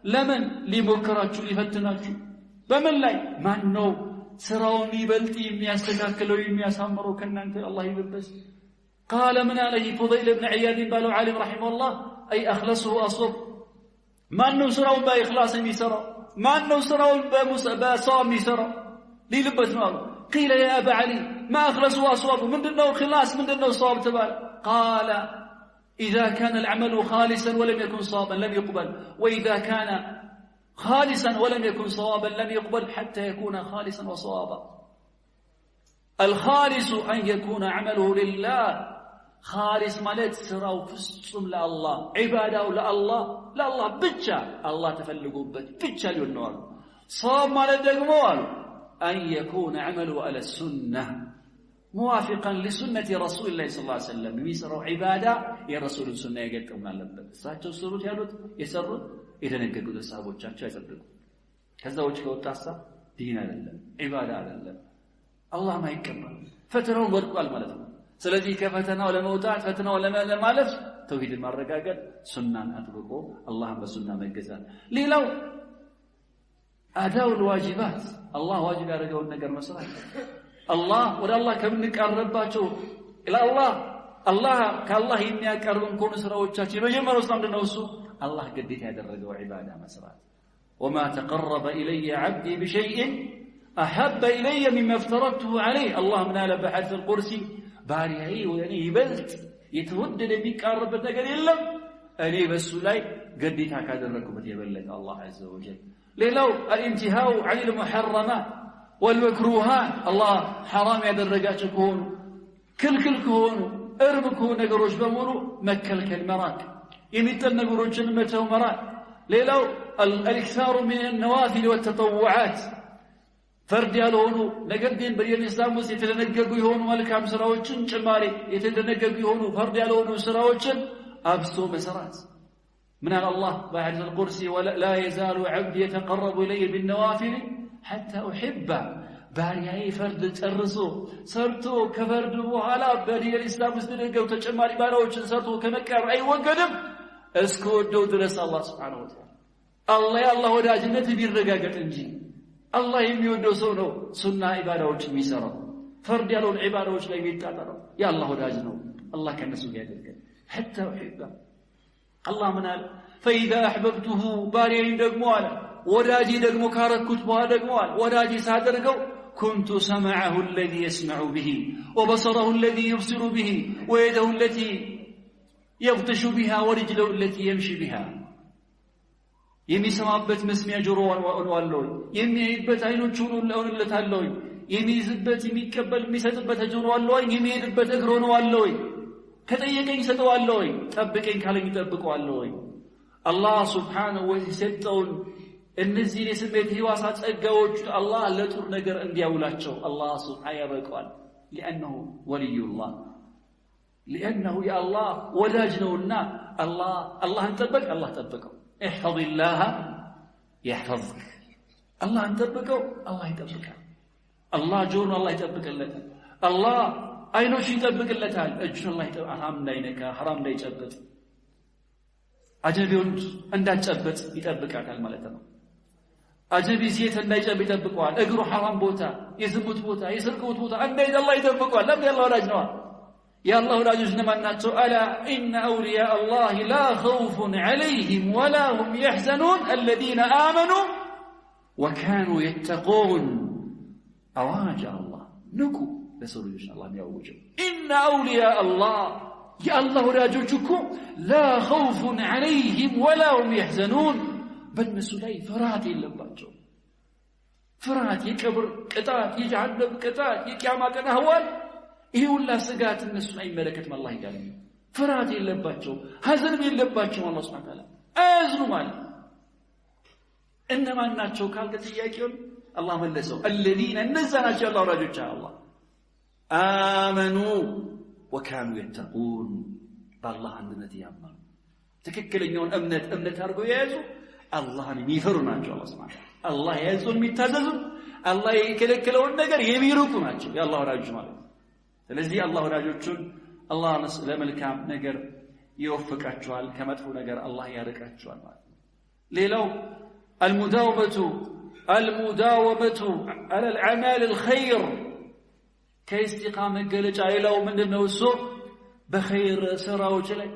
ለምን? ሊሞክራችሁ፣ ሊፈትናችሁ። በምን ላይ? ማን ነው ስራውን ይበልጥ የሚያስተካክለው የሚያሳምረው ከእናንተ አላህ ይበበስ። قال ምን አለ ፉደይል ብን ዒያድ የሚባለው ዓሊም رحمه الله أي أخلصه أصوب ማን ነው ስራውን በኢኽላስ የሚሰራው? ማን ነው ስራውን በሰዋብ የሚሰራው ሊልበት ነው አሉ። قيل يا أبا علي ما أخلصه وأصوبه ምንድነው ኢኽላስ ምንድነው ሰዋብ ተባለ። قال إذا كان العمل خالصا ولم يكن صوابا لم يقبل وإذا كان خالصا ولم يكن صوابا لم يقبل حتى يكون خالصا وصوابا። الخالص أن يكون عمله لله خالص ማለት ስራው ፍጹም ለአላህ ዒባዳው ለአላህ ለአላህ ብቻ አላህ ተፈልጎበት ብቻ ሊሆን ነው አሉ። صواب ማለት ደግሞ አሉ أن يكون عمله على السنة موافقا لسنة رسول الله صلى الله عليه وسلم የሚሰራው ዒባዳ የረሱልን ሱና የገጠም አለበት። እሳቸው ስሩት ያሉት የሰሩት የደነገጉት ሰሃቦቻቸው ያጸደቁ። ከዛ ውጭ ከወጣሳ ዲን አይደለም፣ ዒባዳ አይደለም፣ አላህም አይቀበልም። ፈተናውን ወድቋል ማለት ነው። ስለዚህ ከፈተናው ለመውጣት ፈተናውን ለማለፍ ተውሂድን ማረጋገጥ፣ ሱናን አጥብቆ አላህን በሱና መገዛት። ሌላው أداء الواجبات አላህ ዋጅብ ያደረገውን ነገር መስራት። አላህ ወደ አላህ ከምንቃረባቸው ለአላህ አላህ ከአላህ የሚያቀርብን ከሆኑ ስራዎቻችን የመጀመሪያው ስራ ምንድን ነው? እሱ አላህ ግዴታ ያደረገው ዒባዳ መስራት። وما تقرب إلي عبدي بشيء أحب إلي مما افترضته عليه። አላህ ምን አለ በሐዲስ القدسي ባሪያዬ ወደ እኔ ይበልጥ የተወደደ የሚቃረብበት ነገር የለም እኔ በሱ ላይ ግዴታ ካደረግኩበት የበለጠ አላህ عز وجل። ሌላው الانتهاء عن المحرمات والمكروهات አላህ ሐራም ያደረጋቸው ከሆኑ ክልክል ከሆኑ እርም ከሆኑ ነገሮች በሙሉ መከልከል መራቅ፣ የሚጠል ነገሮችን መተው መራቅ። ሌላው الإكثار من النوافل والتطوعات ፈርድ ያልሆኑ ነገር ግን በዲን ኢስላም ውስጥ የተደነገጉ የሆኑ መልካም ስራዎችን ጭማሪ የተደነገጉ የሆኑ ፈርድ ያልሆኑ ስራዎችን አብዝቶ መስራት። ምን አለ አላህ በሐዲስ القدسي لا يزال عبدي يتقرب إلي بالنوافل حتى أحبه። ባሪያዬ ፈርድ ጨርሶ ሰርቶ ከፈርድ በኋላ በዲን ኢስላም ውስጥ የተደረገው ተጨማሪ ባሪያዎችን ሰርቶ ከመቃብር አይወገድም እስከወደው ድረስ አላህ Subhanahu Wa Ta'ala። አላህ የአላህ ወዳጅነት ቢረጋገጥ እንጂ አላህ የሚወደው ሰው ነው ሱና ዒባዳዎች የሚሰራው፣ ፈርድ ያለውን ዒባዳዎች ላይ የሚጣጣረው የአላህ ወዳጅ ነው። አላህ ከነሱ ጋር ያደርገን። حتى أحبه አላህ ምን አለ? فإذا أحببته ባሪያዬን ደግሞ አለ ወዳጄ ደግሞ ካረኩት በኋላ ደግሞ አለ ወዳጄ ሳደርገው كنت سمعه الذي يسمع به وبصره الذي يبصر به ويده التي يبطش بها ورجله التي يمشي بها። የሚሰማበት መስሚያ ጆሮ ሆነዋለሁ፣ የሚያይበት አይኖች ሆነለታለሁ፣ የሚይዝበት የሚቀበል የሚሰጥበት ጆሮ አለኝ፣ የሚሄድበት እግር ሆነዋለሁ፣ ከጠየቀኝ ሰጠዋለሁ፣ ጠብቀኝ ካለኝ እጠብቀዋለሁ። አላህ ሱብሓነሁ ወተዓላ የሰጠውን እነዚህን የስሜት ህዋሳት ጸጋዎች አላህ ለጥሩ ነገር እንዲያውላቸው አላህ ሱብሓነሁ ያበቀዋል። ሊአነሁ ወልዩላህ፣ ሊአነሁ የአላህ ወዳጅ ነውና አላህ አላህን ጠበቅ፣ አላህ ጠበቀው። احفظ يحفظك። አላህን ጠብቀው፣ አላህ ይጠብቃል። አላህ ጆሮን አላህ ይጠብቅለታል። አላህ አይኖቹን ይጠብቅለታል። እጁን አላህ ሐራም እንዳይነካ፣ ሐራም እንዳይጨብጥ፣ አጅነቢውን እንዳይጨብጥ ይጠብቃታል ማለት ነው። አጅነቢ ሴት እንዳይጨብጥ ይጠብቀዋል። እግሩ ሐራም ቦታ፣ የዝሙት ቦታ፣ የስርቆት ቦታ እንዳይሄድ አላህ ይጠብቀዋል። ለምን? የአላህ ወዳጅ ነዋ። የአላህ ወዳጆች እነማን ናቸው? ألا إن أولياء الله لا خوف عليهم ولا هم يحزنون الذين آمنوا وكانوا يتقون። አዋጅ አላህ ንቁ ለሰው ልጆች አላህ የሚያውጀው إن أولياء الله የአላህ ወዳጆች እኮ لا خوف عليهم ولا هم يحزنون በእነሱ ላይ ፍርሃት የለባቸው። ፍርሃት የቀብር ቅጣት፣ የጀሃነም ቅጣት፣ የቂያማ ቀን አህዋል፣ ይሄ ሁላ ስጋት እነሱን አይመለከትም። አላህ ይጋር ፍርሃት የለባቸው፣ ሀዘንም የለባቸው። አላህ ሱብሓነሁ ወተዓላ አያዝኑ ማለት እነማን ናቸው ካልከ ጥያቄውን አላህ መለሰው። الذين እነዛ ናቸው የአላህ ወዳጆች አላህ آمنوا وكانوا يتقون በአላህ አንድነት ያመኑ ትክክለኛውን እምነት እምነት አድርገው የያዙ አላህን የሚፈሩ ናቸው። አላህ ሱብሓነሁ አላህ የያዘውን የሚታዘዙ፣ አላህ የከለከለውን ነገር የሚርቁ ናቸው የአላህ ወዳጆች ማለት ነው። ስለዚህ አላህ ወዳጆቹን አላህ ለመልካም ነገር ይወፍቃቸዋል፣ ከመጥፎ ነገር አላህ ያርቃቸዋል ማለት ነው። ሌላው المداومة على الأعمال الخير ከኢስቲቃማ መገለጫ ሌላው ምንድነው? እሱ በኸይር ስራዎች ላይ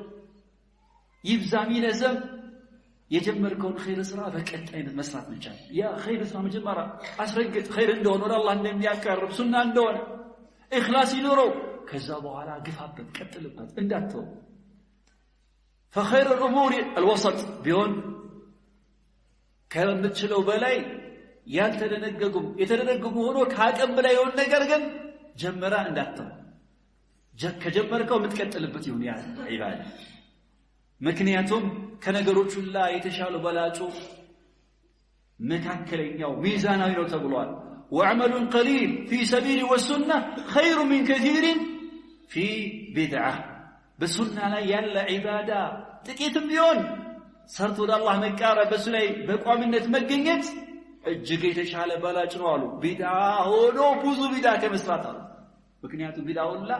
ይብዛም ይነስም የጀመርከውን ኸይር ስራ በቀጣይነት መስራት መቻል። ያ ኸይር ስራ መጀመሪያ አስረግጥ ኸይር እንደሆነ፣ ወደ አላህ እንደሚያቀርብ፣ ሱና እንደሆነ፣ ኢኽላስ ይኑረው። ከዛ በኋላ ግፋበት፣ ቀጥልበት፣ እንዳትተው። فخير الأمور الوسط ቢሆን ከምትችለው በላይ ያልተደነገጉም የተደነገጉ ሆኖ ከአቅም በላይ የሆነ ነገር ግን ጀመራ እንዳትተው። ከጀመርከው የምትቀጥልበት ይሁን ያ ዒባዳ። ምክንያቱም ከነገሮች ሁላ የተሻለው በላጩ መካከለኛው ሚዛናዊ ነው ተብሏል። وعمل قليل في سبيل والسنة خير من كثير في بدعة። በሱና ላይ ያለ ዒባዳ ጥቂትም ቢሆን ሰርቶ ወደ አላህ መቃረብ፣ በሱ ላይ በቋሚነት መገኘት እጅግ የተሻለ በላጭ ነው አሉ። ቢድዓ ሆኖ ብዙ ቢድዓ ከመስራት አሉ። ምክንያቱም ቢድዓ ሁላ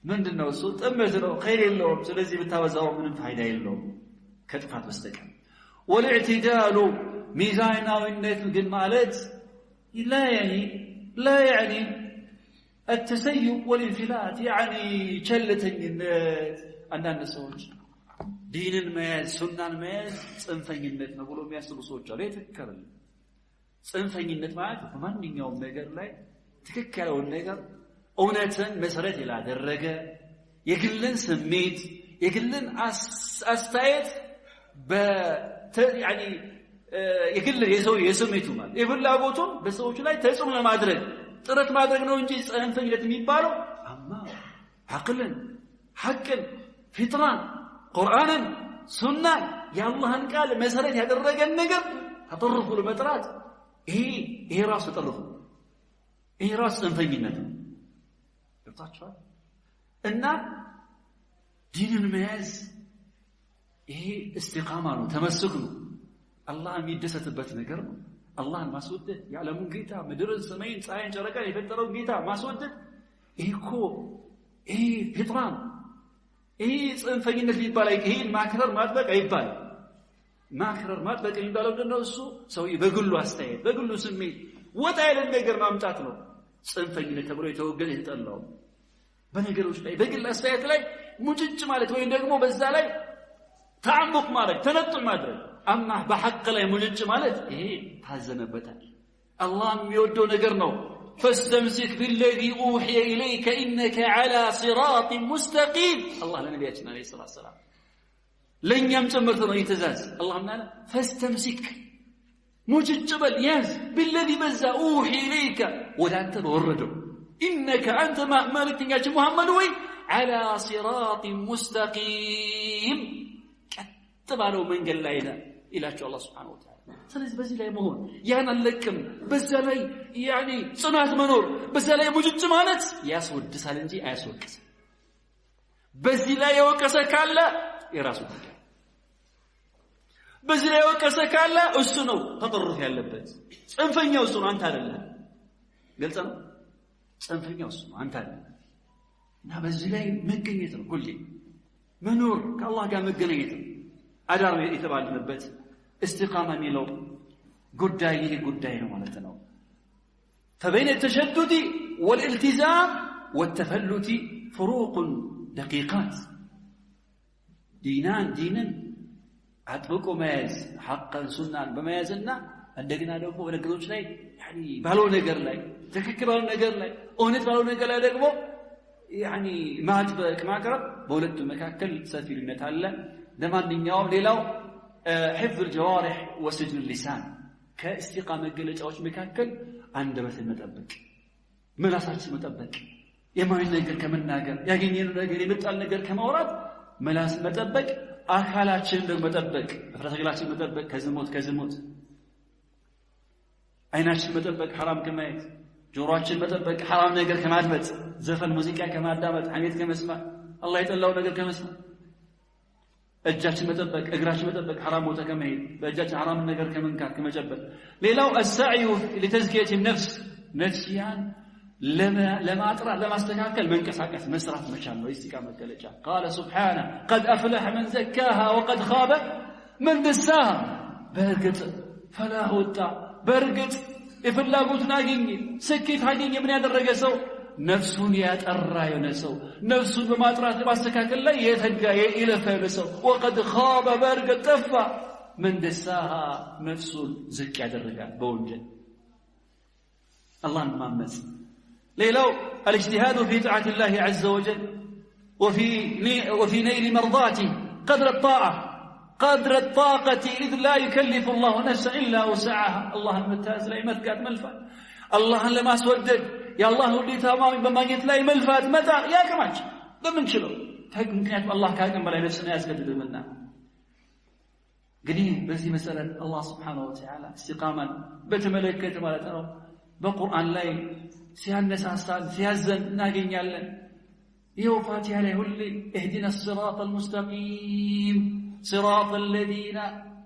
ምንድነው? እሱ ጥመት ነው፣ ኸይር የለውም። ስለዚህ ብታበዛው ምንም ፋይዳ የለውም ከጥፋት በስተቀር። والاعتدال ሚዛናዊነት ግን ማለት لا يعني التسيب والانفلات يعني ቸልተኝነት። አንዳንድ ሰዎች ዲንን መያዝ ሱናን መያዝ ጽንፈኝነት ነው ብሎ የሚያስቡ ሰዎች አሉ። ትክክል አይደለም። ጽንፈኝነት ማለት በማንኛውም ነገር ላይ ትክክል ያለውን ነገር እውነትን መሰረት ያላደረገ የግልን ስሜት፣ የግልን አስተያየት፣ የግል የሰው የስሜቱ ማለት የፍላጎቱን በሰዎቹ ላይ ተጽዕኖ ለማድረግ ጥረት ማድረግ ነው እንጂ ጽንፈኝነት የሚባለው أما አቅልን፣ ሐቅን፣ ፊጥራን፣ ቁርአንን፣ ሱናን፣ የአላህን ቃል መሰረት ያደረገን ነገር ተጠርፉ ለመጥራት ይሄ ራሱ ተጠርፉ፣ ይሄ ራሱ ጽንፈኝነት ነው። ገብታችኋል? እና ዲንን መያዝ ይሄ እስቲቃማ ነው፣ ተመስክ ነው፣ አላህ የሚደሰትበት ነገር ነው። አላህን ማስወደድ፣ የዓለሙን ጌታ ምድርን፣ ሰማይን፣ ፀሐይን፣ ጨረቃን የፈጠረውን ጌታ ማስወደድ፣ ይሄ እኮ ይሄ ፊጥራ ነው። ይሄ ጽንፈኝነት ሊባል፣ ይሄን ማክረር ማጥበቅ አይባልም። ማክረር ማጥበቅ የሚባለው ምንድን ነው? እሱ ሰውዬ በግሉ አስተያየት በግሉ ስሜት ወጣ ያለን ነገር ማምጣት ነው ጽንፈኝነት ተብሎ የተወገዘ የተጠላው። በነገሮች ላይ በግል አስተያየት ላይ ሙጭጭ ማለት ወይም ደግሞ በዛ ላይ ተዓሙቅ ማድረግ፣ ተነጡዕ ማድረግ። አማ በሐቅ ላይ ሙጭጭ ማለት ይሄ ታዘነበታል። አላህ የሚወደው ነገር ነው። فاستمسك بالذي أوحي إليك إنك على صراط مستقيم። አላህ ለነቢያችን عليه الصلاة والسلام ለእኛም ጭምርት ነው ይህ ትእዛዝ። አላህ ምን አለ? فاستمسك ሙጭጭ በል ያዝ፣ بالذي በዛ፣ أوحي إليك ወደ አንተ በወረደው፣ إنك አንተ መልእክተኛችን ሙሐመድ ወይ፣ على صراط مستقيم ቀጥ ባለው መንገድ ላይ ነህ ይላቸው አላህ سبحانه وتعالى። ስለዚህ በዚህ ላይ መሆን፣ ያን አልለቅም፣ በዛ ላይ ያኒ ጽናት መኖር፣ በዛ ላይ ሙጭጭ ማለት ያስወድሳል እንጂ አያስወቅስም። በዚህ ላይ የወቀሰ ካለ የራሱ ጉዳይ። በዚህ ላይ የወቀሰ ካለ እሱ ነው ተጠሩፍ ያለበት። ጽንፈኛው እሱ ነው፣ አንተ አይደለም። ግልጽ ነው። ጽንፈኛው እሱ ነው፣ አንተ አይደለም። እና በዚህ ላይ መገኘት ነው፣ ሁሌ መኖር፣ ከአላህ ጋር መገናኘት ነው። አዳር የተባልንበት እስቲቃማ የሚለው ጉዳይ ይህ ጉዳይ ነው ማለት ነው። فبين التشدد والالتزام والتفلت فروق دقيقات። ዲናን ዲንን አጥብቆ መያዝ፣ ሐቅን ሱናን በመያዝና እንደገና ደግሞ በነገሮች ላይ ባለው ነገር ላይ፣ ትክክል ባለው ነገር ላይ፣ እውነት ባለው ነገር ላይ ደግሞ ማጥበቅ ማቅረብ፣ በሁለቱ መካከል ሰፊ ልዩነት አለ። ለማንኛውም ሌላው حفظ الجوارح وسجن اللسان። ከእስቲቃ መገለጫዎች መካከል አንደበትን መጠበቅ፣ ምላሳችን መጠበቅ፣ የማይሆን ነገር ከመናገር፣ ያገኘነው ነገር የመጣል ነገር ከማውራት ምላስን መጠበቅ፣ አካላችንን ደግሞ መጠበቅ፣ እፍረተ መጠበቅ ከዝሙት፣ አይናችን መጠበቅ ሐራም ከማየት፣ ጆሮአችን መጠበቅ ሐራም ነገር ከማድመጥ፣ ዘፈን ሙዚቃ ከማዳመጥ፣ ሐሜት ከመስማት፣ አላህ የጠላው ነገር ከመስማት፣ እጃችን መጠበቅ፣ እግራችን መጠበቅ ሐራም ቦታ ከመሄድ፣ በእጃችን ሐራም ነገር ከመንካት ከመጨበጥ። ሌላው السعي لتزكية النفس፣ ነፍስያን ለማጥራት ለማስተካከል መንቀሳቀስ መስራት መቻል ነው የኢስቲቃማ መገለጫ። قال سبحانه قد أفلح من زكاها وقد خاب من دساها። በእርግጥ ፈላህ ወጣ፣ በእርግጥ የፍላጎቱን አገኘ፣ ስኬት አገኘ። ምን ያደረገ ሰው? ነፍሱን ያጠራ የሆነ ሰው፣ ነፍሱን በማጥራት ለማስተካከል ላይ የተጋ የለፋ የሆነ ሰው። وقد خاب በእርግጥ ጠፋ፣ من دساها ነፍሱን ዝቅ ያደረጋል በወንጀል አላህን ማመፅ። ሌላው الاجتهاد في طاعة الله عز وجل وفي نيل مرضاته قدر الطاعة قدر الطاقة، إذ لا يكلف الله نفسا إلا وسعها። አላህን መታዘዝ ላይ መትጋት መልፋት፣ አላህን ለማስወደድ የአላህን ውዴታ በማግኘት ላይ መልፋት መጣር ያቅማችን በምንችለው፣ ምክንያቱም አላህ ከአቅም በላይ ነፍስን አያስገድድምና። እንግዲህ በዚህ መሰረት አላህ سبحانه وتعالى እስቲቃማን በተመለከተ ማለት ነው በቁርአን ላይ ሲያነሳሳን ሲያዘን እናገኛለን። ይኸው ፋቲሃ ላይ ሁሌ اهدنا الصراط المستقيم صراط الذين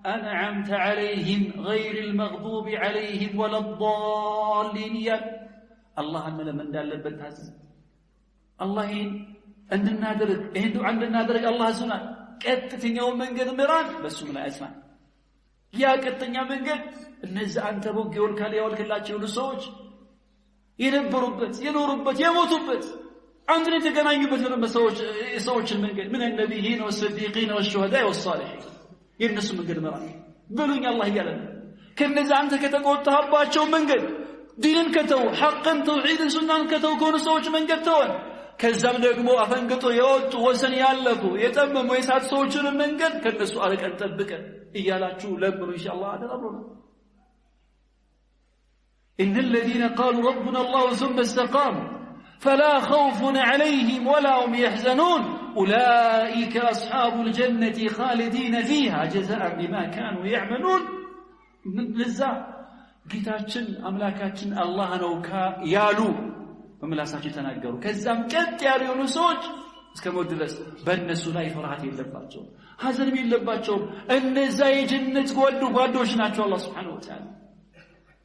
أنعمت عليهم غير المغضوب عليهم ولا الضالين እያል አላህን መለመን እንዳለበት ታዘዘ። አላህ ይህን እንድናደርግ፣ ይህን ዱዓ እንድናደርግ አላህ አዞናል። ቀጥተኛውን መንገድ ምራን፣ በሱም ላይ አጽናን። ያ ቀጥተኛ መንገድ እነዚህ አንተ ቦግ የዋልክላቸው የሆኑ ሰዎች የነበሩበት፣ የኖሩበት፣ የሞቱበት፣ አንድን የተገናኙበት የሆነ የሰዎችን መንገድ من النبيين والصديقين والشهداء والصالحين የእነሱ መንገድ ምራን በሉኝ አላህ እያለ ነው። ከነዚህ አንተ ከተቆጣህባቸው መንገድ፣ ዲንን ከተው፣ ሐቅን፣ ተውሒድን፣ ሱናን ከተው ከሆኑ ሰዎች መንገድ ተወን። ከዛም ደግሞ አፈንግጦ የወጡ፣ ወሰን ያለፉ፣ የጠመሙ፣ የሳቱ ሰዎችንም መንገድ ከነሱ አርቀን ጠብቀን እያላችሁ ለምኑ ኢንሻአላህ አደራ ብሎናል። إن الذين قالوا ربنا الله ثم استقاموا فلا خوف عليهم ولا هم يحزنون أولئك أصحاب الجنة خالدين فيها جزاء بما كانوا يعملون። ለዛ ጌታችን አምላካችን አላህ ነው ያሉ፣ በምላሳቸው የተናገሩ፣ ከዛም ቀጥ ያሉ የሆኑ ሰዎች እስከ ሞት ድረስ በእነሱ ላይ ፍርሃት የለባቸውም፣ ሀዘንም የለባቸውም። እነዛ የጀነት ጓዶች ናቸው። አላህ سبحانه وتعالى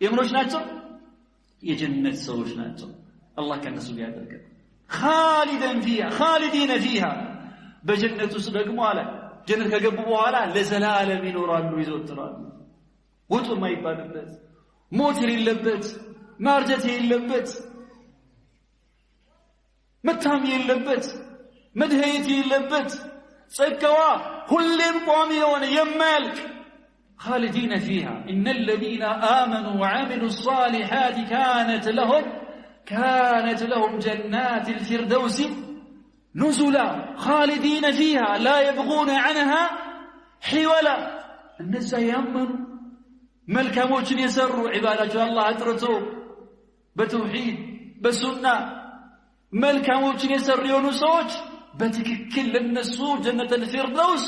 የምኖች ናቸው? የጀነት ሰዎች ናቸው። አላህ ከእነሱ ጋር ያደርገን። ኻሊደን ፊሃ ኻሊዲነ ፊሃ በጀነት ውስጥ ደግሞ አለ ጀነት ከገቡ በኋላ ለዘላለም ይኖራሉ፣ ይዘወትራሉ። ውጡ የማይባልበት፣ ሞት የሌለበት፣ ማርጀት የሌለበት፣ መታም የሌለበት፣ መድኃኒት የሌለበት፣ ጸጋዋ ሁሌም ቋሚ የሆነ የማያልቅ خالدين فيها إن الذين آمنوا وعملوا الصالحات كانت لهم جنات الفردوس نزلا خالدين فيها لا يبغون عنها حولا። እነዛ ያመኑ፣ መልካሞችን የሰሩ፣ ዒባዳቸው አላህ አጥርቶ በተውሒድ በሱና መልካሞችን የሰሩ የሆኑ ሰዎች በትክክል ለነሱ ጀነተል ፊርደውስ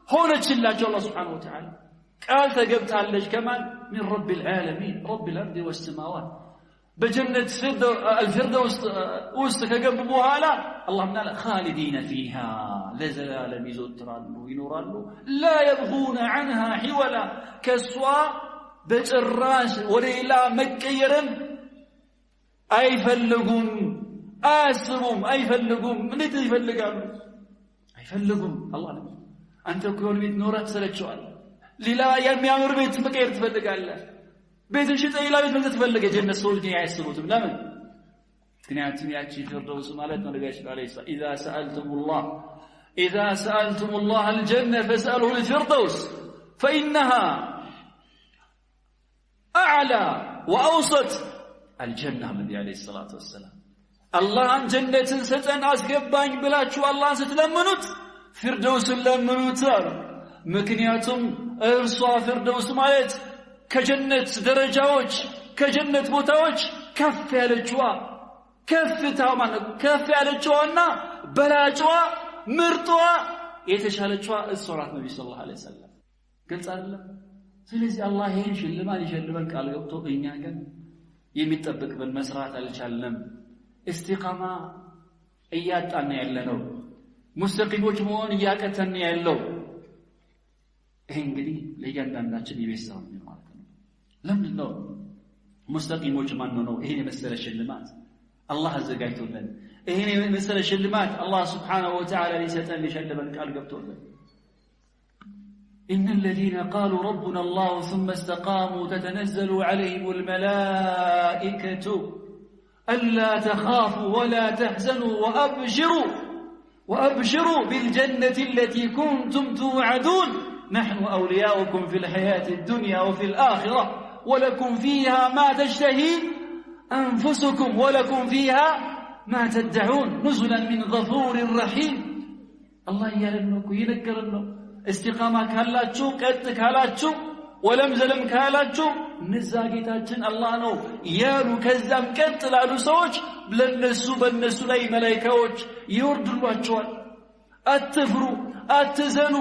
ሆነችላቸው። አላህ سبحانه وتعالى ቃል ተገብታለች። ከማን? من رب العالمين رب الأرض والسماوات። በጀነት አልፊርደውስ ውስጥ ከገቡ በኋላ አላህ ምን አለ? خالدين فيها ለዘላለም ይዘወትራሉ፣ ይኖራሉ። لا يبغون عنها حولا ከእሷ በጭራሽ ወደ ሌላ መቀየርን አይፈልጉም፣ አያስቡም፣ አይፈልጉም። እንዴት ይፈልጋሉ? አይፈልጉም። አላህ አንተ እኮ የሆነ ቤት ኖረህ ትሰለቸዋለህ። ሌላ የሚያምር ቤት መቀየር ትፈልጋለህ። ቤትን ሽጠህ ሌላ ቤት መግዛት ትፈልጋለህ። የጀነት ሰዎች ግን አያስቡትም። ለምን? ምክንያቱም ያቺ ፊርደውስ ማለት ነው ነቢያችን عليه السلام إذا سألتم الله الجنة فاسألوه الفردوس فإنها أعلى وأوسط الجنة። ነቢ عليه الصلاة والسلام አላህን ጀነትን ስጠን አስገባኝ ብላችሁ አላህን ስትለምኑት ፊርደውስን ለምኑት አሉ። ምክንያቱም እርሷ ፊርደውስ ማለት ከጀነት ደረጃዎች ከጀነት ቦታዎች ከፍ ያለችዋ ከፍታ ማለት ከፍ ያለችዋና በላጭዋ ምርጧ የተሻለችዋ እሷ ናት። ነቢ صلى الله عليه وسلم ግልጽ አይደለም? ስለዚህ አላህ ይህን ሽልማት ሊሸልመን ቃል ገብቶ እኛ ግን የሚጠበቅብን መስራት አልቻልንም። እስቲቃማ እያጣን ያለ ነው። ሙስተቂሞች መሆን እያቀተን ያለው። ይሄ እንግዲህ ለእያንዳንዳችን የቤት ስራ ነው ማለት ነው። ለምንድን ነው ሙስተቂሞች ማን ነው? ይሄን የመሰለ ሽልማት አላህ አዘጋጅቶልን፣ ይሄን የመሰለ ሽልማት አላህ سبحانه وتعالى ሊሰጠን ሊሸልመን ቃል ገብቶልን። إن الذين قالوا ربنا الله ثم استقاموا تتنزل عليهم الملائكة ألا تخافوا ولا تحزنوا وأبشروا بالجنة التي كنتم توعدون نحن أولياؤكم في الحياة الدنيا وفي الآخرة ولكم فيها ما تشتهي أنفسكم ولكم فيها ما تدعون نزلا من غفور رحيم። አላህ እያለን ነው እኮ፣ እየነገረን ነው። እስቲቃማ ካላችሁ፣ ቀጥ ካላችሁ፣ ወለም ዘለም ካላችሁ፣ እነዛ ጌታችን አላህ ነው ያሉ ከዛም ቀጥ ላሉ ሰዎች ለነሱ በእነሱ ላይ መላይካዎች ይወርዱሏቸዋል። አትፍሩ፣ አትዘኑ።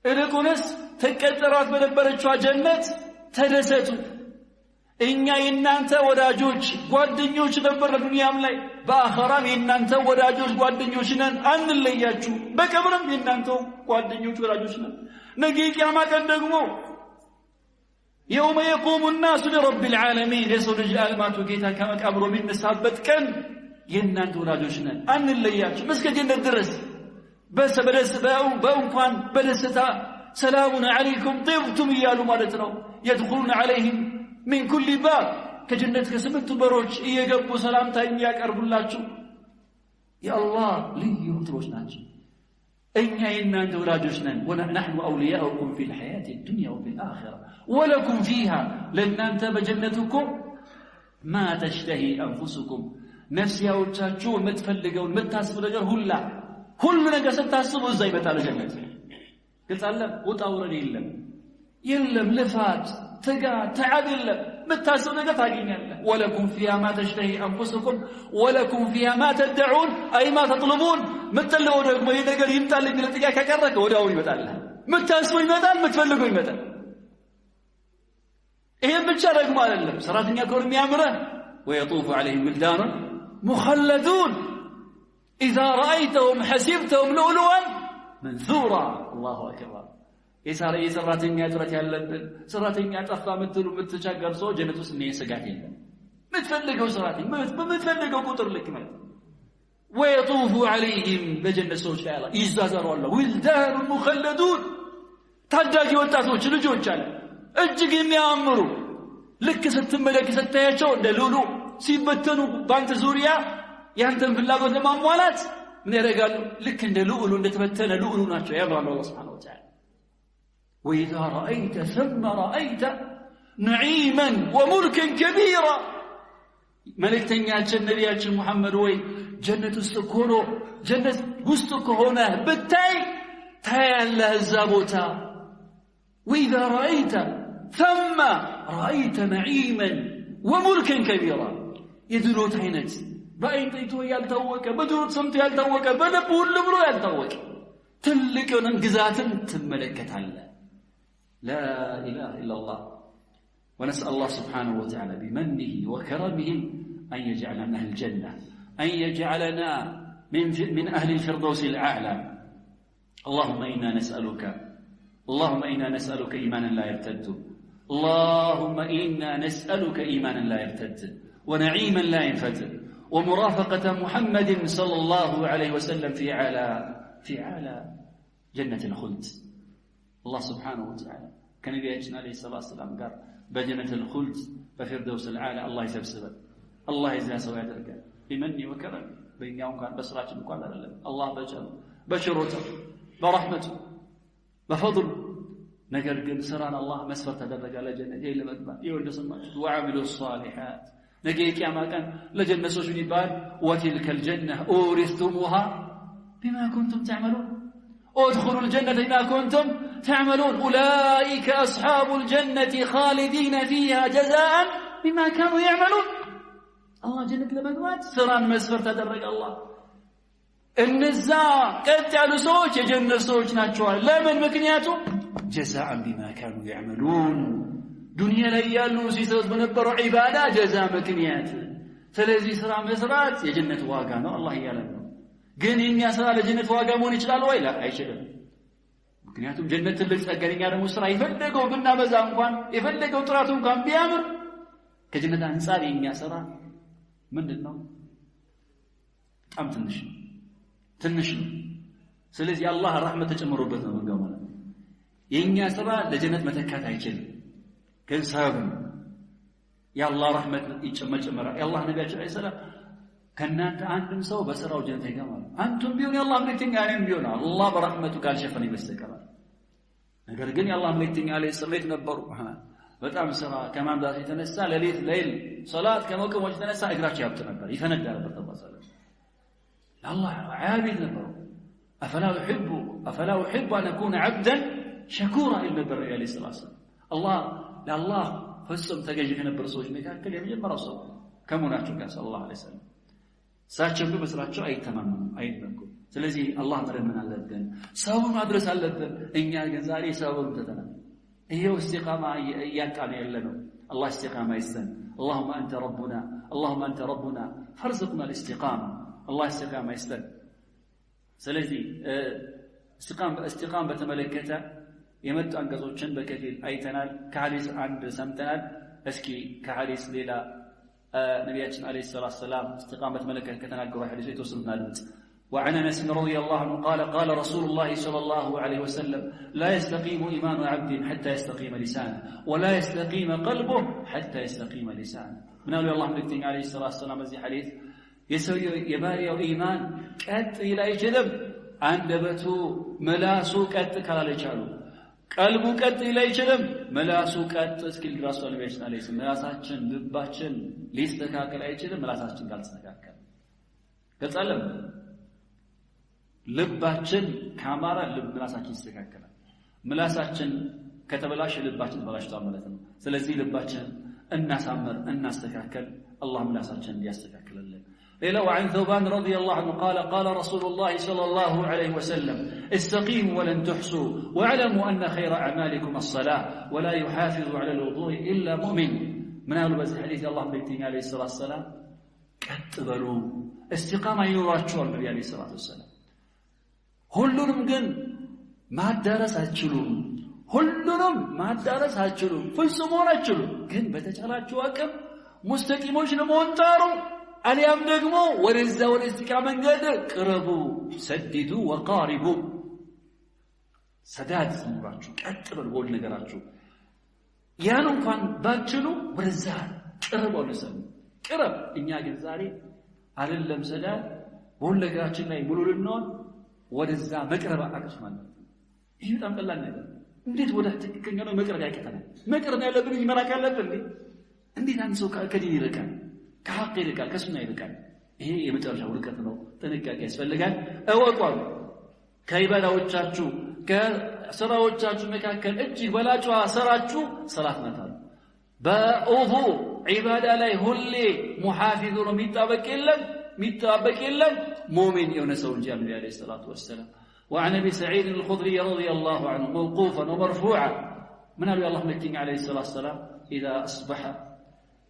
ይልቁንስ ትቀጠሯት በነበረችዋ ጀነት ተደሰቱ። እኛ የእናንተ ወዳጆች ጓደኞች ነበር በዱንያም ላይ፣ በአኸራም የእናንተ ወዳጆች ጓደኞች ነን፣ አንለያችሁ። በቀብርም የእናንተ ጓደኞች ወዳጆች ነን። ነገ የቂያማ ቀን ደግሞ يوم يقوم الناس لرب العالمين የሰው ልጅ ዓለማቱ ጌታ ከመቃብሩ የሚነሳበት ቀን የእናንተ ወዳጆች ነን፣ አንለያችሁም እስከ ጀነት ድረስ በእንኳን በደስታ سلام عليكم طبتم እያሉ ማለት ነው። يدخلون عليهم من كل باب ከጀነት ከስምንቱ በሮች እየገቡ ሰላምታ የሚያቀርቡላችሁ የአላህ ልዩ ፍጡሮች ናቸው። እኛ የእናንተ ወዳጆች ነን። نحن أولياؤكم في الحياة الدنيا وفي الآخرة ولكم فيها ለእናንተ በጀነት እኮ ما تشتهي أنفسكم ነፍስያዎቻችሁ የምትፈልገውን የምታስቡ ነገር ሁላ፣ ሁሉ ነገር ስታስቡ እዛ ይመጣል ጀነት። ግልጽ አለ። ውጣ ውረድ የለም፣ የለም ልፋት፣ ትጋት፣ ተዓብ የለም። የምታስብ ነገር ታገኛለህ። ولكم فيها ما تشتهي أنفسكم ولكم فيها ما تدعون أي ما تطلبون። የምትጠልበው ደግሞ ይህ ነገር ይምጣልኝ ብለህ ጥያቄ ካቀረብክ ወዲያውኑ ይመጣልህ። የምታስበው ይመጣል፣ የምትፈልገው ይመጣል። ይሄን ብቻ ደግሞ አይደለም። ሰራተኛ ከሆነ የሚያምረህ ويطوف عليهم ولدان مخلدون إذا رأيتهم حسبتهم لؤلؤا منثورا። الله أكبر። የሰራተኛ እጥረት ያለብን፣ ሰራተኛ ጠፋ የምትሉ የምትቸገር ሰው ጀነት ውስጥ እኔ ስጋት የለም። የምትፈልገው ሰራተኛ በምትፈልገው ቁጥር ልክ ማለት። ويطوف عليهم በጀነት ሰዎች ላይ አላ ይዟዟራሉ። ولدان مخلدون ታዳጊ ወጣቶች ልጆች አለ፣ እጅግ የሚያምሩ፣ ልክ ስትመለከት ስታያቸው እንደ ሉሉ ሲበተኑ በአንተ ዙሪያ ያንተን ፍላጎት ለማሟላት ምን ያደርጋሉ? ልክ እንደ ሉዕሉ እንደተበተነ ሉዕሉ ናቸው ያምራሉ። አላህ سبحانه وتعالى وإذا رأيت ثم رأيت نعيما وملكا كبيرا። መልእክተኛችን ነቢያችን ሙሐመድ ወይ ጀነት ውስጥ ሆኖ ጀነት ውስጥ ከሆነ ብታይ ታያለህ እዛ ቦታ። وإذا رأيت ثم رأيت نعيما وملكا كبيرا የድሎት አይነት በአይን ታይቶ ያልታወቀ፣ በጆሮ ሰምቶ ያልታወቀ፣ በልብ ሁሉ ብሎ ያልታወቀ ትልቅ የሆነን ግዛትን ትመለከታለህ። لا إله إلا الله። ونسأل الله سبحانه وتعالى بمنه وكرمه أن يجعلنا من أهل الجنة، أن يجعلنا من أهل الفردوس الأعلى። اللهم إنا نسألك، اللهم إنا نسألك إيمانا لا يرتد، اللهم إنا نسألك إيمانا لا يرتد ونعيما لا ينفد ومرافقة محمد صلى الله عليه وسلم في أعلى جنة الخلد። አላህ سبحانه وتعالى ከነቢያችን عليه الصلاة والسلام ጋር በ جنة الخلد በ الفردوس الأعلى አላህ ይሰብስበን። አላህ የዚያ ሰው ያደርገን። بمنه وكرمه በእኛው እንኳን በስራችን እንኳን አይደለም። አላህ በቸሩ በችሮታው በረሕመቱ በፈድሉ። ነገር ግን ስራን አላህ መስፈርት አደረገ ለጀነት ይሄ ለመግባት። ይኸው እንደሰማችሁት وعملوا الصالحات። ነገ የቂያማ ቀን ለጀነት ሰዎች ምን ይባላል? وتلك الجنة أورثتموها بما كنتم تعملون، ادخلوا الجنة بما كنتم تعملون، أولئك أصحاب الجنة خالدين فيها جزاء بما كانوا يعملون። አላህ ጀነት ለመግባት ስራን መስፈርት አደረገ። አላህ እነዛ ቀጥ ያሉ ሰዎች የጀነት ሰዎች ናቸዋል። ለምን? ምክንያቱም جزاء بما كانوا يعملون ዱንያ ላይ ያሉ ሲሰሩት በነበረው ዒባዳ ጀዛ ምክንያት። ስለዚህ ስራ መስራት የጀነት ዋጋ ነው አላህ እያለን ነው። ግን የኛ ስራ ለጀነት ዋጋ መሆን ይችላል ወይ? አይችልም። ምክንያቱም ጀነት ትልቅ ጸጋ፣ እኛ ደግሞ ስራ የፈለገው ብናበዛ እንኳን፣ የፈለገው ጥራቱ እንኳን ቢያምር ከጀነት አንጻር የኛ ስራ ምንድን ነው? በጣም ትንሽ ነው፣ ትንሽ ነው። ስለዚህ አላህ ረሕመት ተጨምሮበት ነው መንጋው ማለት ነው። የኛ ስራ ለጀነት መተካት አይችልም፣ ግን ሰበብ ነው። የአላህ ረሕመት ይጨመጨመራል። የአላህ ነቢያችን عليه السلام ከእናንተ አንድም ሰው በስራው ጀነት አይገባም። አንቱም ቢሆን የአላህ መልእክተኛ እኔም ቢሆን አላህ በረሕመቱ ካልሸፈነ በስተቀር። ነገር ግን የአላህ መልእክተኛ عليه السلام የት ነበሩ? በጣም ስራ ከማብዛት የተነሳ ሌሊት ሌል ሶላት ከመቆሞች የተነሳ እግራቸው ያብጥ ነበር፣ ይፈነዳ ነበር። ተባሰለ ለአላህ ዓቢድ ነበሩ። أفلا أحب أن أكون عبدا شكورا ይል ነበር ነቢ عليه الصلاة والسلام። አላህ ለአላህ ፍጹም ተገዥ ከነበሩ ሰዎች መካከል የመጀመሪያው ሰው ከመሆናቸው ጋር صلى الله عليه وسلم እሳቸው ግን በስራቸው አይተማመኑም፣ አይመኩም። ስለዚህ አላህ መለመን አለብን፣ ሰውን ማድረስ አለብን። እኛ ግን ዛሬ ሰውን ትተናል። ይሄው እስቲቃማ እያጣን ያለ ነው። አላህ እስቲቃማ ይስጠን። اللهم أنت ربنا، اللهم أنت ربنا فارزقنا الاستقامة። አላህ እስቲቃማ ይስጠን። ስለዚህ እስቲቃም በተመለከተ የመጡ አንቀጾችን በከፊል አይተናል። ከሐዲስ አንድ ሰምተናል። እስኪ ከሐዲስ ሌላ ነቢያችን عليه الصلاة والسلام እስቲቃም በተመለከተ ከተናገሩ ሐዲሶች የተወሰኑትን አድምጥ። وعن انس رضي الله عنه قال: قال رسول الله صلى الله عليه وسلم: لا يستقيم ايمان عبد حتى يستقيم لسانه، ولا يستقيم قلبه حتى يستقيم لسانه። ምን አሉ የአላህ መልእክተኛ عليه الصلاة والسلام በዚህ ሐዲስ? የሰውየው የባሪያው ኢማን ቀጥ ሊል አይችልም አንደበቱ ምላሱ ቀጥ ካላለች አሉ። ቀልቡ ቀጥ ሊል አይችልም ምላሱ ቀጥ እስኪል ድረስ። ነቢያችን عليه ምላሳችን ልባችን ሊስተካከል አይችልም ምላሳችን ካልተስተካከለ። ገልጻለን። ልባችን ካማረ ምላሳችን ይስተካከላል። ምላሳችን ከተበላሸ ልባችን ተበላሽቷል ማለት ነው። ስለዚህ ልባችን እናሳምር፣ እናስተካከል። አላህ ምላሳችን እንዲያስተካክልልን። ሌላው عن ثوبان رضي الله عنه قال: قال رسول الله صلى الله عليه وسلم: استقيموا ولن تحصوا، واعلموا أن خير أعمالكم الصلاة، ولا يحافظ على الوضوء إلا مؤمن። ምን አሉ በዚህ ሐዲስ የአላህ መልእክተኛ عليه الصلاة والسلام? ቀጥ በሉ፣ እስቲቃማ ይኑራችኋል ነቢ عليه الصلاة والسلام። ሁሉንም ግን ማዳረስ አትችሉም። ሁሉንም ማዳረስ አትችሉም፣ ፍጹም መሆን አትችሉም። ግን በተቻላችሁ አቅም ሙስተቂሞች ለመሆን ጣሩ፣ አሊያም ደግሞ ወደዛ ወደ ኢስቲቃማ መንገድ ቅረቡ። ሰዲዱ ወቃሪቡ፣ ሰዳድ ይኑራችሁ፣ ቀጥ በሉ በሁሉ ነገራችሁ። ያን እንኳን ባትችሉ ወደዛ ቅረብ፣ ወደዛ ቅረብ። እኛ ግን ዛሬ አይደለም ሰዳድ በሁሉ ነገራችን ላይ ሙሉ ልንሆን ወደዛ መቅረብ አቅቶናል። ይህ በጣም ቀላል ነገር። እንዴት ወደ ትክክለኛ ነው መቅረብ ያቅተናል? መቅረብ ያለብን እንጂ መራቅ ያለብን እንዴ? እንዴት አንድ ሰው ከዲን ይርቃል፣ ከሐቅ ይርቃል፣ ከሱና ይርቃል? ይሄ የመጨረሻው ርቀት ነው። ጥንቃቄ ያስፈልጋል። እወቋሉ ከኢባዳዎቻችሁ ከስራዎቻችሁ መካከል እጅግ በላጯ ስራችሁ ሰላት ናት አሉ። በውዱ ዒባዳ ላይ ሁሌ ሙሓፊዝ ሆኖ የሚጣበቅ የለም የሚጠባበቅ የለም ሙእሚን የሆነ ሰው እንጂ አሉ ዓለይሂ ሰላቱ ወሰላም። وعن ابي سعيد الخدري رضي الله عنه موقوفا ومرفوعا من قال الله ملكين عليه الصلاه والسلام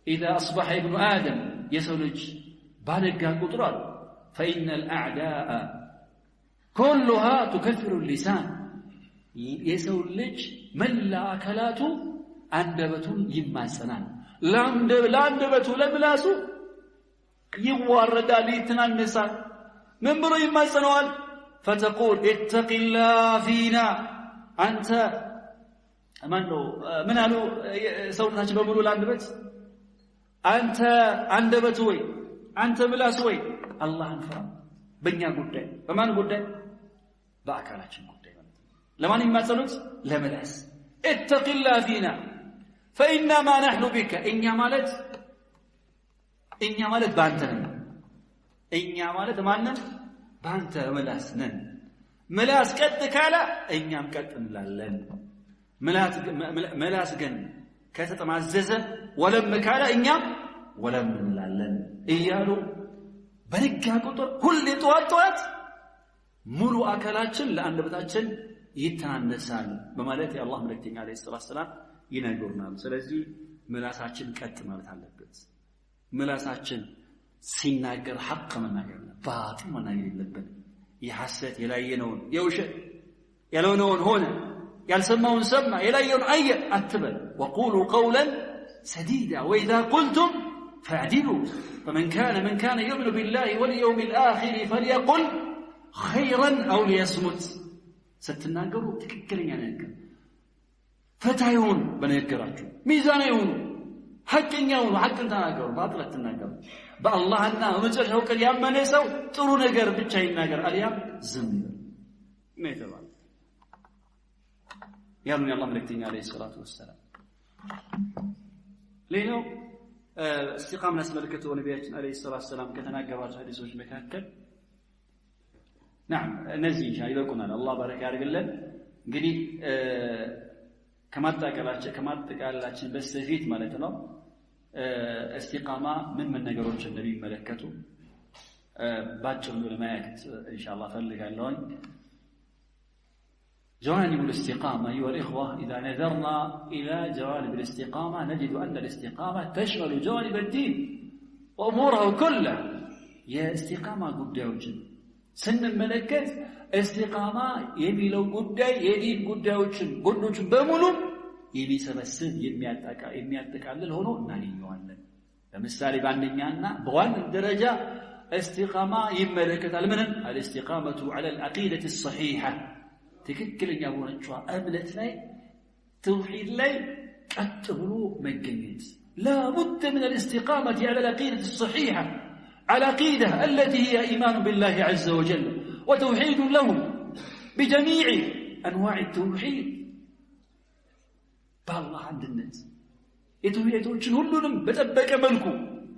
اذا اصبح ابن ادم يسولج بالغ قطران فان الاعداء كلها تكفر اللسان يسولج መላ አካላቱ አንደበቱን ይማጸናል። ለአንደበቱ ለምላሱ ይዋረዳል፣ ይተናነሳል። ምን ብሎ ይማጸነዋል? فتقول اتق الله فينا አንተ ማን ነው? ምን አሉ ሰውነታችን በሙሉ ለአንደበት አንተ አንደበት ወይ አንተ ምላስ ወይ አላህን ፍራ። በእኛ ጉዳይ በማን ጉዳይ? በአካላችን ጉዳይ ማለት ነው። ለማን የሚማጸኑት? ለምላስ። اتق الله فينا فإنما نحن بك እኛ ማለት በአንተ ነን። እኛ ማለት ማንን? በአንተ ምላስ ነን። ምላስ ቀጥ ካለ እኛም ቀጥ እንላለን። ምላስ ግን ከተጠማዘዘ ወለም ካለ እኛም ወለም እንላለን እያሉ በነጋ ቁጥር ሁሌ ጠዋት ጠዋት ሙሉ አካላችን ለአንደበታችን ይተናነሳል በማለት የአላህ መልእክተኛ ዓለይሂ ሰላቱ ወሰላም ይነግሩናል። ስለዚህ ምላሳችን ቀጥ ማለት አለበት። ምላሳችን ሲናገር ሐቅ መናገር ባጢል መናገር የለብን። የሐሰት የላየነውን የውሸት ያልሆነውን ሆነ ያልሰማውን ሰማ የላየውን አየ አትበል። ወቁሉ ቀውለን ሰዲዳ ወኢዛ ቁልቱም ፈዕዲሉ ፈመን ካነ መን ካነ ዩእሚኑ ቢላሂ ወልየውሚል አኺር ፈልየቁል ኸይረን አው ሊየስሙት። ስትናገሩ ትክክለኛ ንግግር ፈታ ይሁን በንግግራችሁ፣ ሚዛናዊ ይሁኑ፣ ሐቀኛ ሁኑ፣ ሐቅን ተናገሩ፣ ባጥል አትናገሩ። በአላህና በመጨረሻው ቀን ያመነ ሰው ጥሩ ነገር ብቻ ይናገር፣ አልያም ዝም ይበል ነው የተባለው ያሉን የአላህ መልእክተኛ ዓለይሂ ሰላቱ ወሰላም። ሌላው እስቲቃምን አስመልክቶ ነቢያችን ዓለይሂ ሰላቱ ወሰላም ከተናገሯቸው ሐዲሶች መካከል ናም እነዚህ ኢንሻአላህ ይበቁናል። አላህ ባረክ ያድርግልን። እንግዲህ ከማጠቃለላችን በስተፊት ማለት ነው እስቲቃማ ምን ምን ነገሮችን እንደሚመለከቱ ባጭሩ ለማየት ኢንሻአላህ ፈልጋለሁኝ። جوانب الاستقامة أيها الإخوة، إذا نظرنا إلى جوانب الاستقامة نجد أن الاستقامة تشمل جوانب الدين وأموره كلها. يا استقامة ጉዳዮችን ስንመለከት እስቲቃማ የሚለው ጉዳይ የዲን ጉዳዮችን ጎኖችን በሙሉ የሚሰበስብ የሚያጠቃልል ሆኖ እናገኘዋለን። ለምሳሌ በአንደኛና በዋና ደረጃ እስቲቃማ ይመለከታል ምንም الاستقامة على العقيدة الصحيحة ትክክለኛ በሆነችዋ እምነት ላይ ተውሂድ ላይ ቀጥ ብሎ መገኘት። لا بد من الاستقامة على العقيدة الصحيحة، على العقيدة التي هي إيمان بالله عز وجل وتوحيد له بجميع أنواع التوحيد. بالله عند الناس የተውሂዶችን ሁሉንም በጠበቀ መልኩ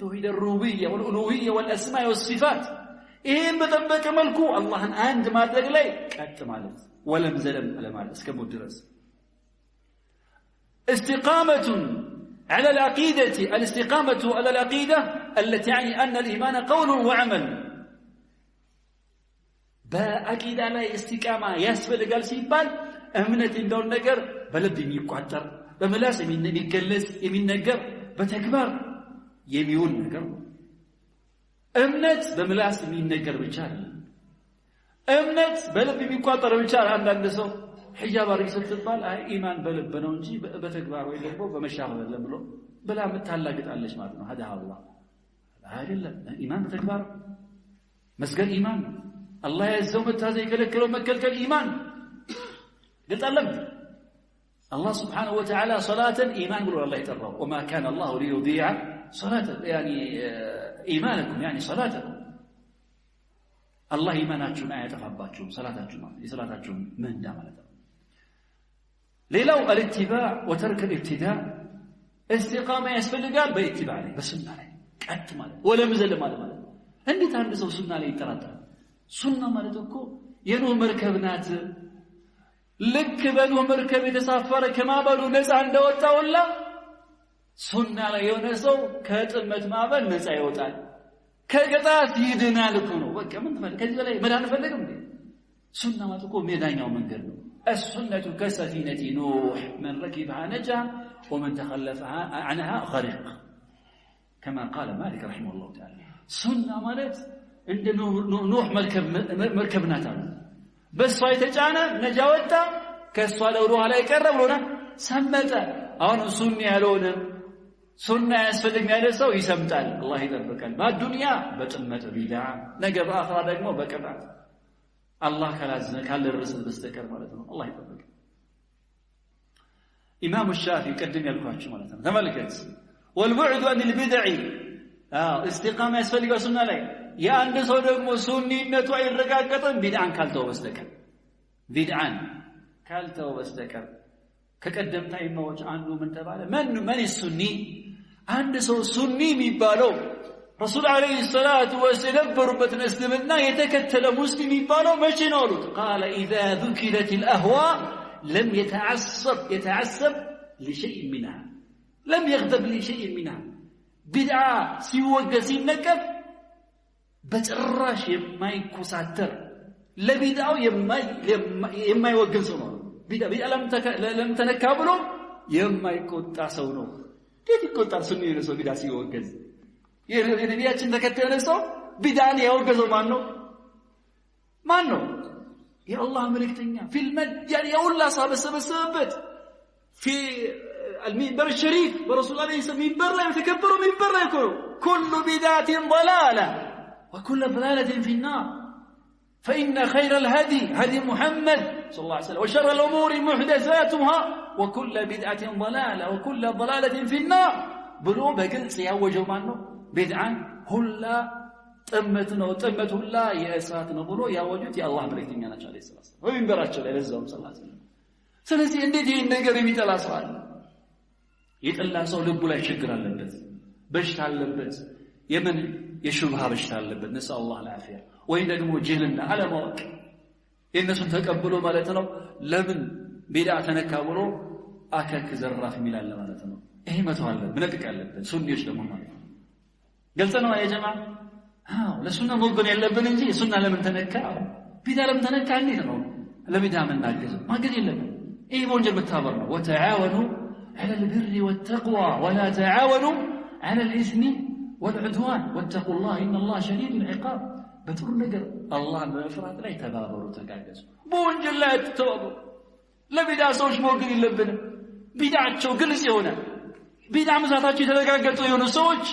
ተውሂድ الربوبية والألوهية والأسماء والصفات ይህን በጠበቀ መልኩ አላህን አንድ ማድረግ ላይ ቀጥ ማለት ወለም ዘለም ለማለት እስከ ሞት ድረስ። استقامة على العقيدة، الاستقامة على العقيدة التي يعني أن الإيمان قول وعمل. በአቂዳ ላይ እስቲቃማ ያስፈልጋል ሲባል እምነት የሚለውን ነገር በልብ የሚቋጠር በምላስ የሚገለጽ የሚነገር በተግባር የሚውል ነገር ነው። እምነት በምላስ የሚነገር ብቻ አይደለም። እምነት በልብ የሚቋጠር ብቻ። አንዳንድ ሰው ሒጃብ አድርጊ ስትባል አይ ኢማን በልብ ነው እንጂ በተግባር ወይ ደግሞ በመሻር አይደለም ብሎ ብላ የምታላግጣለች ማለት ነው። هداها الله። አይደለም፣ ኢማን በተግባር መስገድ ኢማን ነው። አላህ ያዘው መታዘዝ፣ የከለከለው መከልከል ኢማን። ግልጽ አለም። አላህ سبحانه وتعالى ሶላትን ኢማን ብሎ አላህ የጠራው። وما كان الله ليضيع صلاة يعني إيمانكم يعني صلاتكم። አላህ ኢማናችሁን አያጠፋባችሁም፣ ሰላታችሁ ማለት የሰላታችሁን ምንዳ ማለት ነው። ሌላው الاتباع وترك الابتداع። እስቲቃማ ያስፈልጋል በኢትባዕ ላይ፣ በሱና ላይ ቀጥ ማለት ወለምዘል ማለት ማለት። እንዴት አንድ ሰው ሱና ላይ ይጠራጠራል? ሱና ማለት እኮ የኑህ መርከብ ናት። ልክ በኑህ መርከብ የተሳፈረ ከማዕበሉ ነፃ እንደወጣ ሁላ ሱና ላይ የሆነ ሰው ከጥመት ማዕበል ነፃ ይወጣል፣ ከቅጣት ይድናል እኮ ነው። በቃ ምን ትፈልግ? ከዚህ በላይ መዳን ፈልግም እንዴ? ሱና ማለት እኮ ሜዳኛው መንገድ ነው። السنة كسفينة نوح من ركبها نجا ومن تخلف عنها غرق كما قال مالك رحمه الله تعالى። ሱና ማለት እንደ ኑህ መርከብ ናት አሉ። በእሷ የተጫነ ነጃ ወጣ፣ ከእሷ ለወደ ኋላ የቀረ ብሎና ሰመጠ። አሁን ሱኒ ያልሆነ፣ ሱና አያስፈልግም ያለ ሰው ይሰምጣል። አላህ ይጠብቃል። በዱንያ በጥመት ቢድዓ፣ ነገ በአኽራ ደግሞ በቅጣት፣ አላህ ካላዘነ ካልደረሰ በስተቀር ማለት ነው። አላህ ይጠብቃል። ኢማሙ ሻፊ ቅድም ያልኳችሁ ማለት ነው። ተመልከት፣ والبعد عن البدع። እስቲቃማ ያስፈልጋል ሱና ላይ። የአንድ ሰው ደግሞ ሱኒነቱ አይረጋገጥም ቢድዓን ካልተወ በስተቀር፣ ቢድዓን ካልተወ በስተቀር። ከቀደምት አይማዎች አንዱ ምን ተባለ? من السني? አንድ ሰው ሱኒ የሚባለው፣ ረሱል عليه الصلاة والسلام የነበሩበትን እስልምና የተከተለ ሙስሊም የሚባለው መቼ ነው አሉት። قال إذا ذكرت الأهواء لم يتعصب لشيء منها لم يغضب لشيء منها። ቢድዓ ሲወገዝ ሲነቀፍ በጭራሽ የማይኮሳተር፣ ለቢድዓው የማይወግን ሰው ነው። ቢድዓ ለምን ተነካ ብሎ የማይቆጣ ሰው ነው። እንዴት ይቆጣል? ሱኒ የሆነ ሰው ቢድዓ ሲወገዝ፣ የነቢያችን ተከታይ የሆነ ሰው ቢድዓን ያወገዘው ማን ነው? ማን ነው? የአላህ መልእክተኛ في الملأ የሁላ ሰበሰበበት في المنبر الشريف፣ በረሱል عليه السلام ሚንበር ላይ፣ በተከበረው ሚንበር ላይ እኮ ነው። كل بدعة ضلالة وكل ضلالة في النار فإن خير الهدي هدي محمد صلى الله عليه وسلم وشر الأمور محدثاتها وكل بدعة ضلالة وكل ضلالة في النار ብሎ በግልጽ ያወጀው ማን ነው? ቢድዓን ሁላ ጥመት ነው፣ ጥመት ሁላ የእሳት ነው ብሎ ያወጁት የአላህ መልእክተኛ ናቸው عليه السلام በሚንበራቸው ላይ ለዛውም صلى الله عليه وسلم። ስለዚህ እንዴት ይህን ነገር የሚጠላ ሰው አለ? የጠላ ሰው ልቡ ላይ ችግር አለበት፣ በሽታ አለበት። የምን የሹብሃ በሽታ አለበት። نسأل الله العافية። ወይም ደግሞ ጅህልና አለማወቅ የእነሱን ተቀብሎ ማለት ነው። ለምን ቢድዓ ተነካ ብሎ አከክ ዘራፍ የሚላለ ማለት ነው። ይሄ መተው አለብን፣ መለቀቅ አለብን ሱኒዎች ደግሞ ማለት ነው። ግልጽ ነው يا جماعة። አዎ፣ ለሱና መወገን ያለብን እንጂ ሱና ለምን ተነካ፣ ቢድዓ ለምን ተነካ፣ እንዴት ነው ለቢድዓ የምናገዘው? ማገዝ የለብን። ይህ በወንጀል መተባበር ነው። وتعاونوا على البر والتقوى ولا تعاونوا على الإثم والعدوان واتقوا الله إن الله شديد العقاب። በጥሩ ነገር አላህን በመፍራት ላይ ተባበሩ፣ ተጋገዙ። በወንጀል ላይ አትተባበሩ። ለቢድዓ ሰዎች መወገን የለብንም። ቢድዓቸው ግልጽ የሆነ፣ ቢድዓ መስራታቸው የተረጋገጡ የሆኑ ሰዎች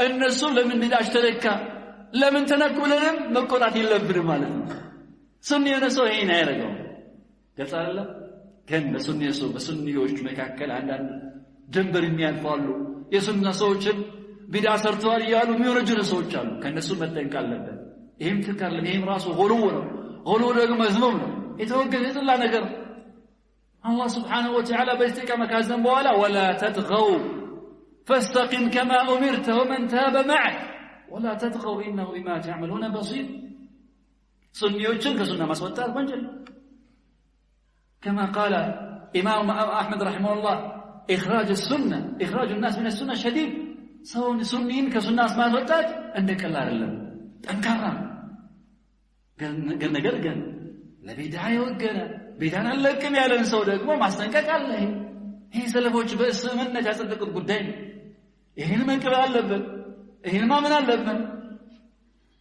እነሱም ለምን ቢድዓቸው ተነካ፣ ለምን ተነኩ ብለንም መቆጣት የለብንም ማለት ነው። ሱኒ የሆነ ሰው ይሄን አያደርገውም። ግልጽ አይደለም? ግን በሱኒ ሰው በሱኒዎች መካከል አንዳንድ ድንበር የሚያልፉ አሉ። የሱና ሰዎችን ቢድዓ ሰርተዋል እያሉ የሚወነጅሉ ሰዎች አሉ። ከእነሱ መጠንቀቅ አለብን። ይህም ትክክል አይደለም። ይህም ራሱ غلو ነው። غلو ደግሞ مذموم ነው። የተወገዘ የጠላ ነገር። አላህ سبحانه وتعالى በኢስቲቃማ ካዘን በኋላ ولا تطغوا فاستقم كما أمرت ومن تاب معك ولا تطغوا إنه بما تعملون بصير። ሱኒዎችን ከሱና ማስወጣት ወንጀል ነው። كما قال ኢማም አሕመድ رحمه الله إخراج السنة إخراج الناس من السنة شديد። ሰውን ሱኒን ከሱና ማስወጣት እንደ ቀላል አይደለም፣ ጠንካራ ነው። ነገር ግን ለቢድዓ የወገነ፣ ቢድዓን አለቅም ያለን ሰው ደግሞ ማስጠንቀቅ አለ። ይህ ሰለፎች በስምምነት ያጸደቁት ጉዳይ ነው። ይህን መቀበል አለብን። ይህን ማመን አለብን።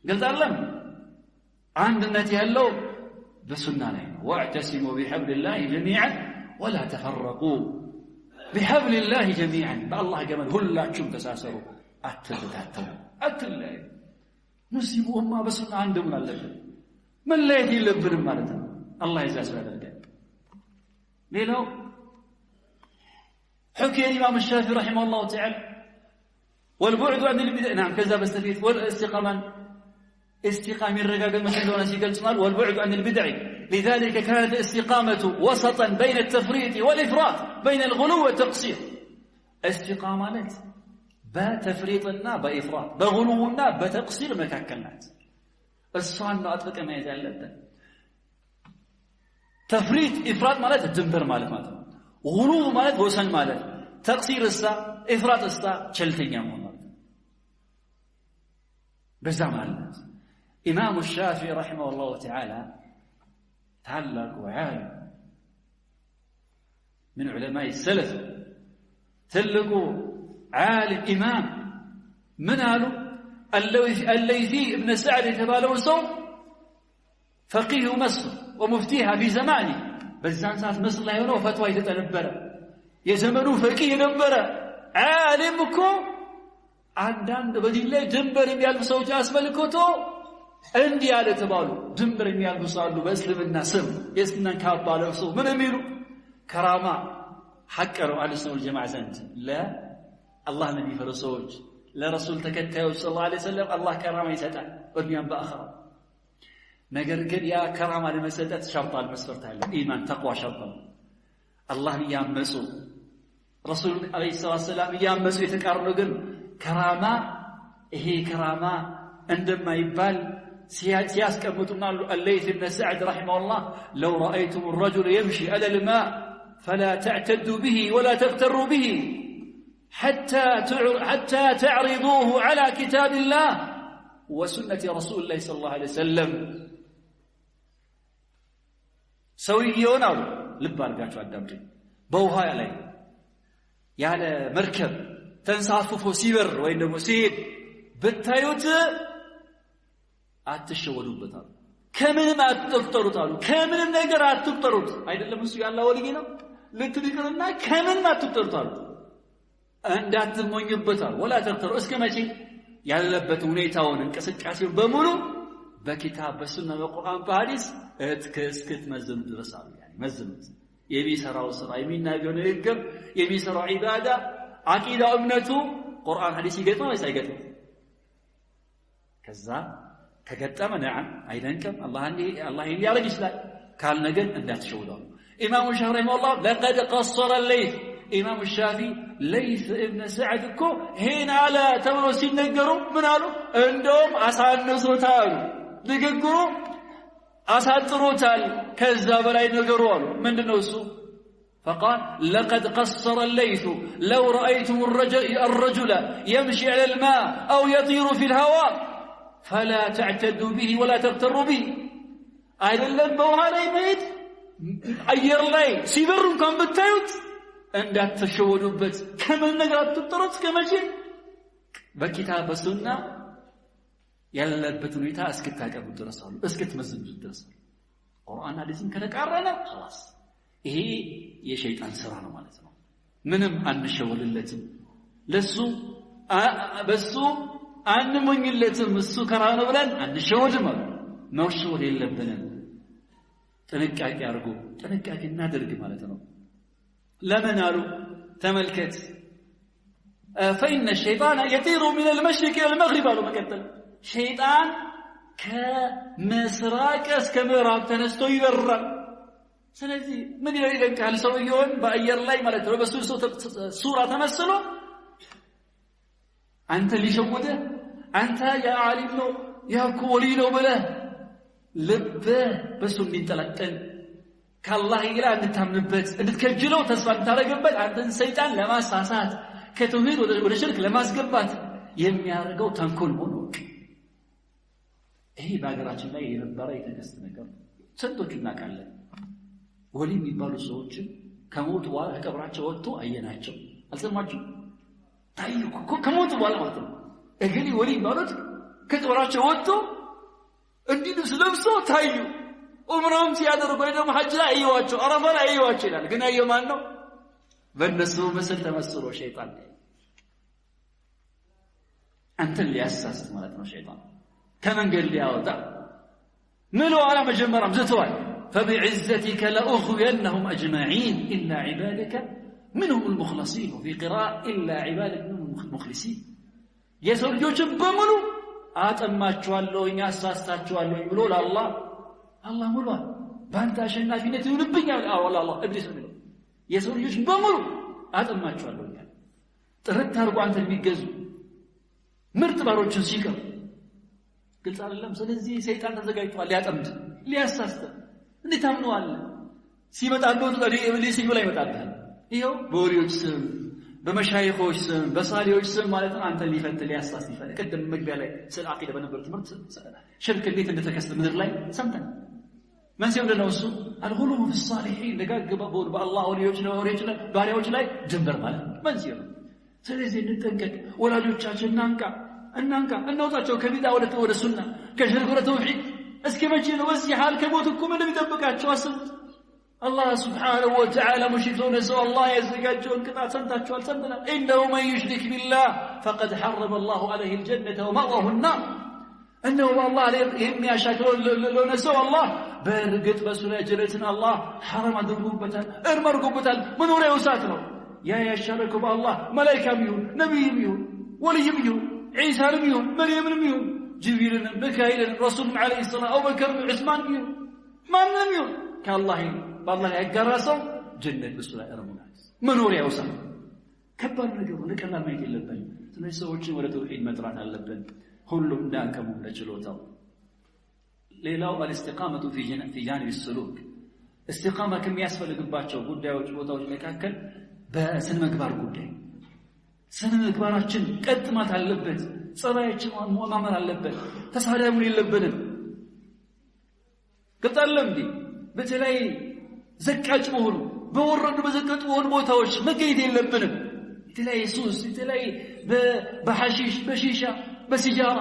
ግልጽ አይደለም? አንድነት ያለው በሱና ላይ ነው። واعتصموا بحبل الله جميعا ولا تفرقوا። بحبل الله جميعا በአላህ ገመድ ሁላችሁም ተሳሰሩ፣ አትበታተኑ፣ አትለያዩ። ሙስሊሙ ኡማ በሱና አንድ መሆን አለብን፣ መለየት የለብንም ማለት ነው። አላህ የዛ ሰው ያደርጋል። ሌላው حكي الإمام الشافعي رحمه الله تعالى والبعد عن البدع نعم ከዛ በስተፊት والاستقامة استقامة يرጋገጥ መቼ እንደሆነ ሲገልጽ والبعد عن البدع لذلك كانت الاستقامة وسطا بين التفريط والإفراط بين الغلو والتقصير። استقامة ማለት በተፍሪጥና በኢፍራጥ በጉሉውና በተቅሲር መካከል ናት። እሷን ነው አጥብቀን መያዝ ያለብን። ተፍሪጥ ኢፍራጥ ማለት ድንበር ማለት ማለት ነው። ጉሉው ማለት ወሰን ማለት፣ ተቅሲር እሳ ኢፍራጥ እሳ ቸልተኛ መሆን ማለት ነው። በዛ ማለት ኢማሙ ሻፊዒ رحمه الله تعالى ታላቁ ዓሊም من علماء السلف ትልቁ ዓሊም ኢማም ምን አሉ? አለይሲ እብነ ሰዕድ የተባለው ሰው فقيه مصر ومفتيها في زمانه በዛን ሰዓት መስር ላይ ሆነው ፈትዋ ይሰጥ ነበረ። የዘመኑ ፈቂህ የነበረ ዓሊም እኮ አንዳንድ በዲን ላይ ድንበር የሚያልፉ ሰዎች አስመልክቶ እንዲህ ያለ ተባሉ። ድንበር የሚያልፉ ሳሉ በእስልምና ስም የእስልምናን ካባ ለብሰው ምን የሚሉ ከራማ ሐቅ ነው አህሉ ሱና ወልጀማዓ ዘንድ ለአላህ ለሚፈሩ ሰዎች ለረሱል ተከታዮች صلى الله عليه وسلم አላህ ከራማ ይሰጣል በዱንያም በአኺራ። ነገር ግን ያ ከራማ ለመሰጠት ሸርጥ አለ፣ መስፈርት አለ። ኢማን ተቅዋ ሸርጥ ነው። አላህን እያመፁ ረሱል عليه الصلاة والسلام እያመፁ የተቃረኑ ግን ከራማ ይሄ ከራማ እንደማይባል ሲያስቀምጡና አለይት ብን ሰዕድ رحمه الله لو رأيتم الرجل يمشي على الماء فلا تعتدوا به ولا تغتروا به حتى تعرضوه على كتاب الله وسنة رسول الله صلى الله عليه وسلم። ሰውየውን አሉ ልብ አድርጋችሁ አዳምጡኝ። በውሃ ላይ ያለ መርከብ ተንሳፍፎ ሲበር ወይም ደግሞ ሲሄድ ብታዩት አትሸወዱበት አሉ። ከምንም አትቁጠሩት አሉ። ከምንም ነገር አትቁጠሩት። አይደለም እሱ ያለ ወልይ ነው ልትሉ ይቅርና ከምንም አትቁጠሩት አሉ። እንዳትሞኙበት አሉ። ወላ ተግተሩ እስከ መቼ ያለበት ሁኔታውን እንቅስቃሴውን በሙሉ በኪታብ በሱና በቁርአን በሐዲስ እስክትመዝኑ ድረስ አሉ። ያኔ መዝኑት። የሚሰራው ስራ፣ የሚናገረው ንግግር፣ የሚሰራው ዒባዳ፣ አቂዳው፣ እምነቱ ቁርአን ሐዲስ ይገጥማል ወይስ አይገጥም? ከዛ ከገጠመ ነዓም አይደንቅም፣ አላህ አላህ ሊያደርግ ይችላል። ካልነ ግን እንዳትሸውደው። ኢማሙ ሻፊዒ رحمه الله لقد قصر الليث ኢማሙ ሻፊ ለይስ እብነ ሰዕድ እኮ ይሄን አለ ተብሎ ሲነገሩ ምን አሉ? እንደውም አሳንሶታል፣ ንግግሩ አሳጥሮታል፣ ከዛ በላይ ነገሩ አሉ። ምንድነው እሱ? فقال لقد قصر الليث لو رأيتم الرجل يمشي على الماء أو يطير في الهواء فلا تعتدوا به ولا تغتروا به። አይደለም በውሃ ላይ መሄድ አየር ላይ ሲበር እንኳን ብታዩት እንዳትሸወዱበት፣ ከምን ነገር አትጠሩት። እስከ መቼ በኪታብ በሱና ያለበት ሁኔታ እስክታቀርቡ ድረስ አሉ፣ እስክትመዝኑት ድረስ አሉ። ቁርአን ሐዲስን ከተቃረነ خلاص ይሄ የሸይጣን ስራ ነው ማለት ነው። ምንም አንሸወልለትም፣ ለሱ በሱ አንሞኝለትም። እሱ ከራ ነው ብለን አንሸወድም አሉ። መሸወድ የለብንም። ጥንቃቄ አድርጎ ጥንቃቄ እናደርግ ማለት ነው። ለምን አሉ? ተመልከት فإن الشيطان يطير من المشرق إلى المغرب አሉ። መቀጠል ሸይጣን ከምስራቅ እስከ ምዕራብ ተነስቶ ይበራል። ስለዚህ ምን ይደንቃል? ሰውየውን በአየር ላይ ማለት ነው በሱ ሱራ ተመስሎ አንተ ሊሸውድህ አንተ ያ ዓሊም ነው ያ እኮ ወልይ ነው ብለህ ልብህ በሱ እንዲንጠለጠል ከአላህ ሌላ እንድታምንበት እንድትከጅለው ተስፋ እንድታደርግበት አንተን ሰይጣን ለማሳሳት ከተውሂድ ወደ ሽርክ ለማስገባት የሚያደርገው ተንኮል ሆኖ ይሄ በሀገራችን ላይ የነበረ የተከሰተ ነገር ነው። ስንቶቹ እናውቃለን። ወሊ የሚባሉ ሰዎችን ከሞቱ በኋላ ከቀብራቸው ወጥቶ አየናቸው። አልሰማችሁም? ታዩ እኮ ከሞቱ በኋላ ማለት ነው። እገሌ ወሊ የሚባሉት ከቀብራቸው ወጥቶ እንዲህ ልብስ ለብሶ ታዩ። ዑምራም ሲያደርጉ ወይ ደግሞ ሐጅ ላይ አየኋቸው፣ አረፋ ላይ አየኋቸው ይላል። ግን ያየው ማን ነው? በእነሱ ምስል ተመስሎ ሸይጣን አንተን ሊያሳስት ማለት ነው። ሸይጣን ከመንገድ ሊያወጣ ምሎ አላ መጀመሪያም ዝተዋል። فبعزتك لأغوينهم أجمعين إلا عبادك منهم المخلصين وفي قراءة إلا عبادك منهم المخلصين። የሰው ልጆችን በሙሉ አጠማችኋለሁኝ አሳስታችኋለሁኝ ብሎ ለአላህ አላህ ምሏል። በአንተ አሸናፊነት ይሁንብኛል። አዎ ለአላህ እብሊስ ነው የሰው ልጆች በሙሉ አጠማችኋለሁኝ ጥርት አድርጎ አንተን የሚገዙ ምርጥ ባሮችን ሲቀር ግልጽ አይደለም። ስለዚህ ሰይጣን ተዘጋጅቷል ሊያጠምድ ሊያሳስት። እንዴት ታምነዋለህ? ሲመጣብህ ኢብሊስ ይብላ ይመጣብሃል። ይኸው በወሪዎች ስም በመሻይኾች ስም በሳሊዎች ስም ማለት ነው አንተን ሊፈትል ሊያሳስት ይፈልግ። ቅድም መግቢያ ላይ ስለ አቂዳ በነበረ ትምህርት ሽርክ እንዴት እንደተከሰተ ምድር ላይ ሰምተን መንስኤው ምንድን ነው? እሱ الغلو في الصالحين ደጋግ በአላህ ወሊዮች ላይ ባሪያዎች ላይ ድንበር ማለት ነው መንስኤው ነው። ስለዚህ እንጠንቀቅ። ወላጆቻችን እናንቃ እናንቃ፣ እናውጣቸው ከቢድዓ ወደ ሱና፣ ከሽርክ ወደ ተውሂድ። እስከ መቼ ነው በዚህ حال? ከሞት እኮ ምን እንደሚጠብቃቸው አስቡት። አላህ سبحانه وتعالى ሙሽሪክ ለሆነ ሰው አላህ ያዘጋጀውን ቅጣት ሰምታችኋል፣ ሰምተናል። إنه من يشرك بالله فقد حرم الله عليه الجنة ومأواه النار። እነሆ በአላህ ላይ የሚያሻክረው ለሆነ ሰው አላህ በእርግጥ በእሱ ላይ ጀነትን አላህ ሐራም አድርጎበታል፣ እርም አድርጎበታል። መኖሪያው እሳት ነው። ያ ያሻረከው በአላህ መላኢካም ይሁን ነቢይም ይሁን ወልይም ይሁን ዒሳንም ይሁን መርየምንም ይሁን ጅብሪልንም ሚካኤልንም ረሱልም ዓለይሂ ሰላም አቡበከርም ዑስማንም ይሁን ማንንም ይሁን ከአላህ በአላህ ያጋራ ሰው ጀነት በሱ ላይ እርም ናት፣ መኖሪያው እሳት። ከባድ ነገር ነው፣ ቀላል ማየት የለብንም። ስለዚህ ሰዎችን ወደ ተውሂድ መጥራት አለብን፣ ሁሉም እንዳቅሙ ለችሎታው። ሌላው الاستقامة في جانب السلوك። እስቲቃማ ከሚያስፈልግባቸው ጉዳዮች ቦታዎች መካከል በስነ ምግባር ጉዳይ ስነ ምግባራችን ቀጥ ማለት አለበት። ጸባያችን ማመር አለበት። ተሳዳቢ የለብንም። ግልጽ አይደለም እንዴ? በተለይ ዘቃጭ መሆኑ በወረዱ በዘቀጡ በሆኑ ቦታዎች መገኘት የለብንም። የተለያየ ሱስ፣ የተለያየ በሐሺሽ፣ በሺሻ፣ በሲጃራ፣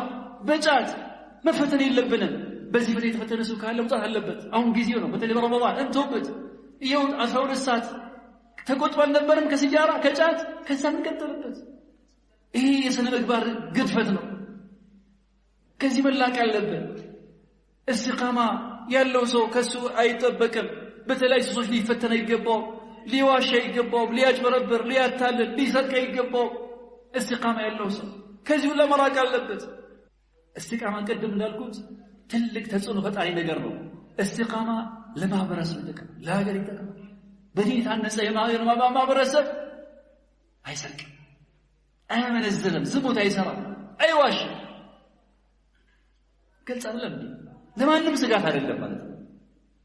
በጫት መፈተን የለብንም። በዚህ በተለይ የተፈተነ ሰው ካለ መውጣት አለበት። አሁን ጊዜው ነው። በተለይ በረመዳን እንተውበት። ይኸው 12 ሰዓት ተቆጥቦ አልነበረም ከሲጃራ ከጫት፣ ከዛ እንቀጥልበት። ይሄ የስነ ምግባር ግድፈት ነው። ከዚህ መላቅ አለብን። እስቲቃማ ያለው ሰው ከሱ አይጠበቅም። በተለይ ሱሶች ሊፈተን አይገባውም። ሊዋሽ አይገባውም። ሊያጭበረብር፣ ሊያታልል፣ ሊሰርቅ አይገባውም። እስቲቃማ ያለው ሰው ከዚህ ሁላ መራቅ አለበት። እስቲቃማ ቅድም እንዳልኩት ትልቅ ተጽዕኖ ፈጣሪ ነገር ነው። እስቲቃማ ለማህበረሰብ ይጠቅማል፣ ለሀገር ይጠቅማል። በዲን የታነጸ ማህበረሰብ አይሰርቅም፣ አያመነዝርም፣ ዝሙት አይሰራም፣ አይዋሽም። ግልጽ አይደለም? ለማንም ስጋት አይደለም ማለት ነው።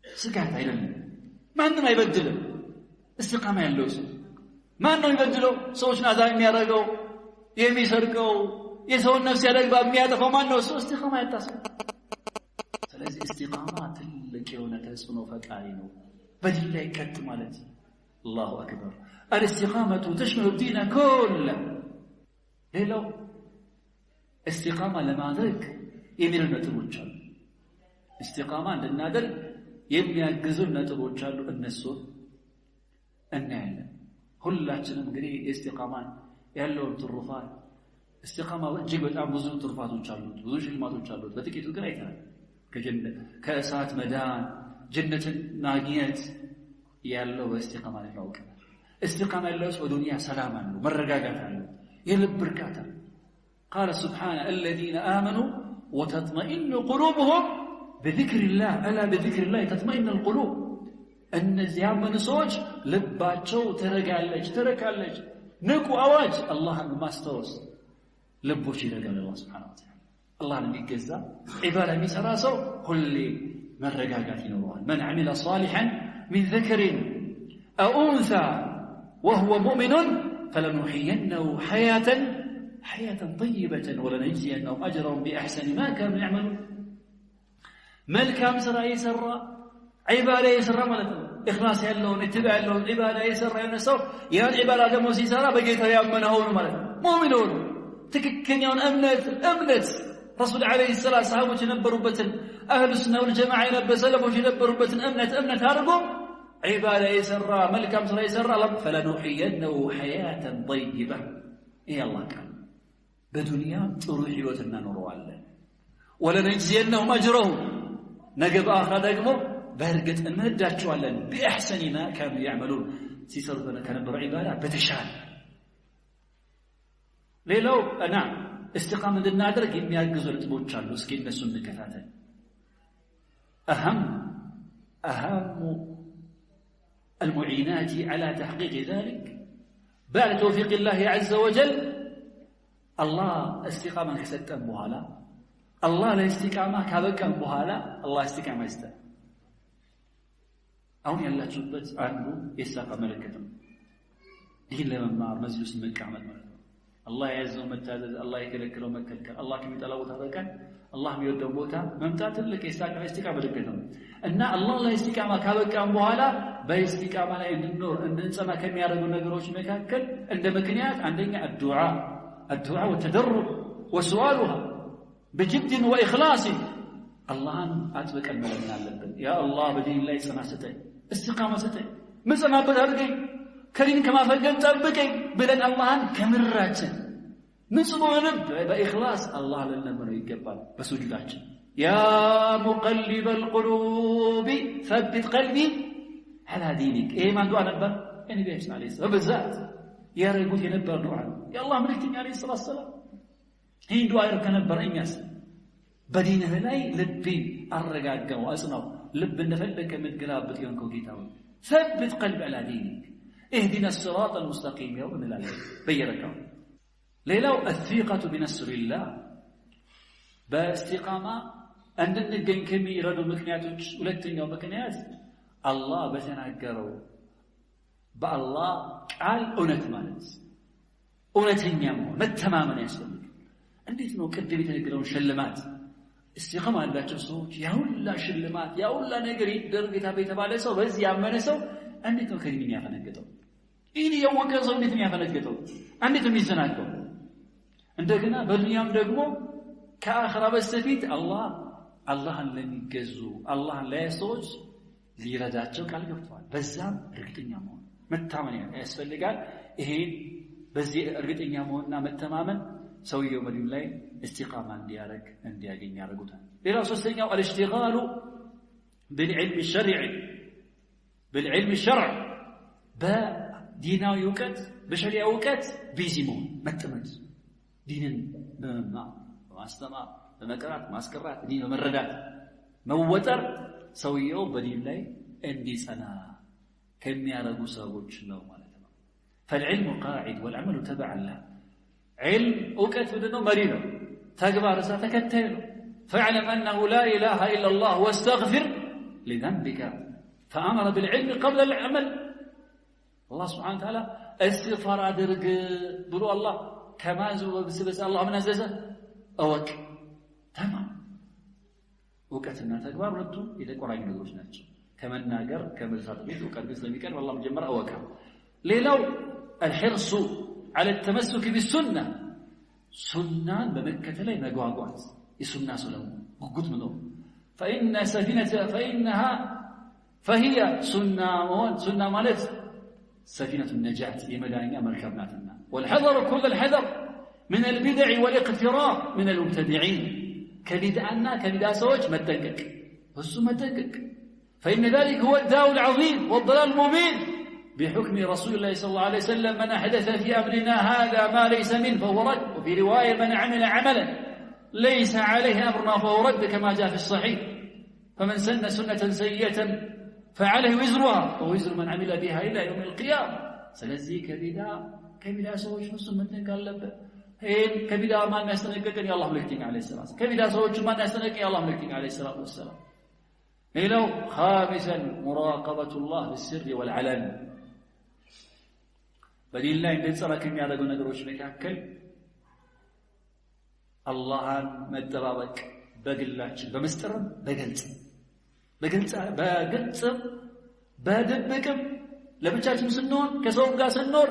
ስጋት አይደለም። ማንም አይበድልም። እስቲቃማ ያለው ሰው ማን ነው የሚበድለው? ሰዎችን አዛ የሚያደርገው የሚሰርቀው፣ የሰውን ነፍስ ያለአግባብ የሚያጠፋው ማን ነው? እሱ እስቲቃማ ያጣ ሰው። ስለዚህ እስቲቃማ ትልቅ የሆነ ተጽዕኖ ፈጣሪ ነው። በዲን ላይ ቀጥ ማለት الله أكبر። الاستقامة تشمل الدين كله። ሌላው እስቲቃማ ለማድረግ የሚሉ ነጥቦች አሉ። እስቲቃማ እንድናደርግ የሚያግዙን ነጥቦች አሉ። እነሱን እናያለን። ሁላችንም እንግዲህ እስቲቃማን ያለውን ትሩፋት እስቲቃማ እጅግ በጣም ብዙ ትሩፋቶች አሉት፣ ብዙ ሽልማቶች አሉት። በጥቂቱ ግን አይተናል። ከእሳት መዳን፣ ጀነትን ማግኘት ያለው በእስቲቃማ ላይ ያውቃል። እስቲቃማ ያለው ሰው በዱንያ ሰላም አለው፣ መረጋጋት አለው፣ የልብ እርካታ። قال سبحانه الذين آمنوا وتطمئن قلوبهم بذكر الله ألا بذكر الله تطمئن القلوب። እነዚህ ያመኑ ሰዎች ልባቸው ትረጋለች ትረካለች። ንቁ አዋጅ አላህን ማስታወስ ልቦች ይረጋል። አላህ سبحانه وتعالى አላህን የሚገዛ ዒባዳ የሚሰራ ሰው ሁሌ መረጋጋት ይኖረዋል። من عمل صالحا من ذكر أو أنثى وهو مؤمن فلنحيينه حياة طيبة ولنجزينهم أجرهم بأحسن ما كانوا يعملون። መልካም ስራ የሰራ ዒባዳ የሰራ ማለት ነው። ኢኽላስ ያለውን ኢትባ ያለውን ዒባዳ የሰራ የሆነ ሰው ያን ዒባዳ ደግሞ ሲሰራ በጌታው ያመነ ሆኖ ማለት ነው። ሙእሚን ሆኖ ትክክለኛውን እምነት ረሱል ዓለይሂ ሰላም ሰሃቦች የነበሩበትን አህሉ ሱና ወልጀማዓ የነበሩ ሰለፎች የነበሩበትን እምነት እምነት አድርጎ ዒባዳ የሰራ መልካም ስራ የሰራ ፈለኑሕየነሁ ሐያተን ጠይባ። ይሄ አላህ ቃል በዱንያ ጥሩ ህይወት እናኖረዋለን። ወለነጅዚየነሁም አጅረሁም ነገ በአኽራ ደግሞ በእርግጥ እንመዳቸዋለን። ቢአሕሰኒ ማ ካኑ ያዕመሉን ሲሰሩ ከነበረው ዒባዳ በተሻለ። ሌላው እና እስቲቃማ እንድናደርግ የሚያግዙ ነጥቦች አሉ። እስኪ እነሱን እንከታተል። أهم المعينات على تحقيق ذلك بعد توفيق الله عز وجل አላህ እስቲቃማን ከሰጠን በኋላ፣ አላህ ለእስቲቃማ ካበቃን በኋላ፣ አላህ እስቲቃማ ይስጠን። አሁን ያላችሁበት አንዱ የእስቲቃማ ምልክት ነው። ዲን ለመማር መስጂድ ውስጥ መቀመጥ ማለት ነው። አላህ የያዘው መታዘዝ፣ አላህ የከለከለው መከልከል፣ አላህ ከሚጠላው ቦታ በቀን አላህ የሚወደው ቦታ መምጣት ትልቅ የእስቲቃማ ምልክት ነው። እና አላህ ለእስቲቃማ ካበቃን በኋላ በእስቲቃማ ላይ እንድንኖር እንድንጸና ከሚያደርጉ ነገሮች መካከል እንደ ምክንያት አንደኛ አዱዓ፣ አዱዓ ወተደሩዕ ወስዋሉሃ بجد وإخلاص። አላህን አጥብቀን መለመን አለብን። ያ አላህ፣ በዲን ላይ ጽና ስጠኝ፣ እስቲቃማ ስጠኝ፣ ምጸናበት አድርገኝ፣ ከዲን ከማፈንገጥ ጠብቀኝ ብለን አላህን ከምራችን ንጹህ በልብ በኢኽላስ አላህ ልንለምነው ይገባል። በሱጁዳችን يا مقلب القلوب ثبت قلبي على دينك። ይሄ ማን ዱዓ ነበር? የነቢያችን ዓለይሂ ሰላም በብዛት ያደረጉት የነበረ ዱዓ ነው። የአላህ መልእክተኛ ዓለይሂ ሰላቱ ወሰላም ይህን ዱዓ ያደርግ ከነበረ እኛስ በዲንህ ላይ ልቤን አረጋጋው፣ አጽናው። ልብ እንደፈለገ የምትገላብጥ የሆንከው ጌታ ሆይ ثبت قلبي على دينك اهدنا الصراط المستقيم ያው እንላለን በየረካው። ሌላው الثقة بنصر الله። በእስቲቃማ እንድንገኝ ከሚረዱ ምክንያቶች ሁለተኛው ምክንያት አላህ በተናገረው በአላህ ቃል እውነት ማለት እውነተኛ መሆን መተማመን ያስፈልጋል። እንዴት ነው ቅድም የተነገረውን ሽልማት እስቲቃማ ያላቸው ሰዎች ያሁላ ሽልማት ያሁላ ነገር ይደረግ የተባለ ሰው፣ በዚህ ያመነ ሰው እንዴት ነው ከዲን የሚያፈነግጠው? ይህን እያወቀ ሰው እንዴት ነው የሚያፈነግጠው? እንዴት ነው የሚዘናገው? እንደገና በዱንያም ደግሞ ከአኽራ በስተፊት አላህ አላህን ለሚገዙ አላህን ለያዙ ሰዎች ሊረዳቸው ቃል ገብተዋል። በዛም እርግጠኛ መሆን መታመን ያስፈልጋል። ይሄ በዚህ እርግጠኛ መሆንና መተማመን ሰውየው በዲን ላይ እስቲቃማ እንዲያደርግ እንዲያገኝ ያደርጉታል። ሌላው ሶስተኛው الاشتغال بالعلم الشرعي بالعلم الشرع በዲናዊ እውቀት በሸሪዓ እውቀት busy መሆን፣ መጠመድ፣ ዲንን በመማር፣ በማስተማር፣ በመቅራት፣ ማስቀራት፣ ዲን በመረዳት መወጠር ሰውየው በዲን ላይ እንዲጸና ከሚያደርጉ ሰዎች ነው ማለት ነው። فالعلم قائد والعمل تبعا له። ዒልም እውቀት ምንድን ነው? መሪ ነው። ተግባር እሳ ተከታይ ነው። فاعلم أنه لا إله إلا الله واستغفر لذنبك فأمر بالعلم قبل العمل። አላህ ስብሓነሁ ወተዓላ እስትግፋር አድርግ ብሎ አላህ ከማዘዙ በፊት አላህ ምን አዘዘ? እወቅ። ተማም። እውቀትና ተግባር ሁለቱ የተቆራኙ ነገሮች ናቸው። ከመናገር ከመርሳት በፊት እውቀት ግን ስለሚቀድም አላህ መጀመሪያ እወቅ። ሌላው الحرص على التمسك بالسنة ሱናን በመከተል ላይ መጓጓት፣ የሱና ሰው ለመሆን ጉጉት መኖር። فإن سفينة فإنها فهي ሱና መሆን ሱና ማለት سفينة النجاة የመዳኛ መርከብ ናትና። والحذر كل الحذر من البدع والاقتراب من المبتدعين ከቢድዓና ከቢድዓ ሰዎች መጠንቀቅ እሱ መጠንቀቅ። فإن ذلك هو الداء العظيم والضلال المبين بحكم رسول الله صلى الله عليه وسلم من أحدث في أمرنا هذا ما ليس منه فهو رد، وفي رواية من عمل عملا ليس عليه أمرنا فهو رد كما جاء في الصحيح. فمن سن سنة سيئة فعليه وزرها ووزر من عمل بها إلى يوم القيامة። ስለዚህ ከቢድዓ ሰዎች ፍጹም መጠንቀቅ አለበት። ይህን ከቢድዓ ማን ያስጠነቀቀን? የአላህ መልእክተኛ ዓለይሂ ሰላም። ከቢድዓ ሰዎች ማን ያስጠነቀቀን? የአላህ መልእክተኛ ዓለይሂ ሰላቱ ወሰላም። ሌላው خامسا مراقبة الله بالسر والعلن። በዲን ላይ እንድንጸና ከሚያደርጉ ነገሮች መካከል አላህን መጠባበቅ በግላችን በምስጢርም በግልጽም በድብቅም፣ ለብቻችን ስንሆን ከሰውም ጋር ስንኖር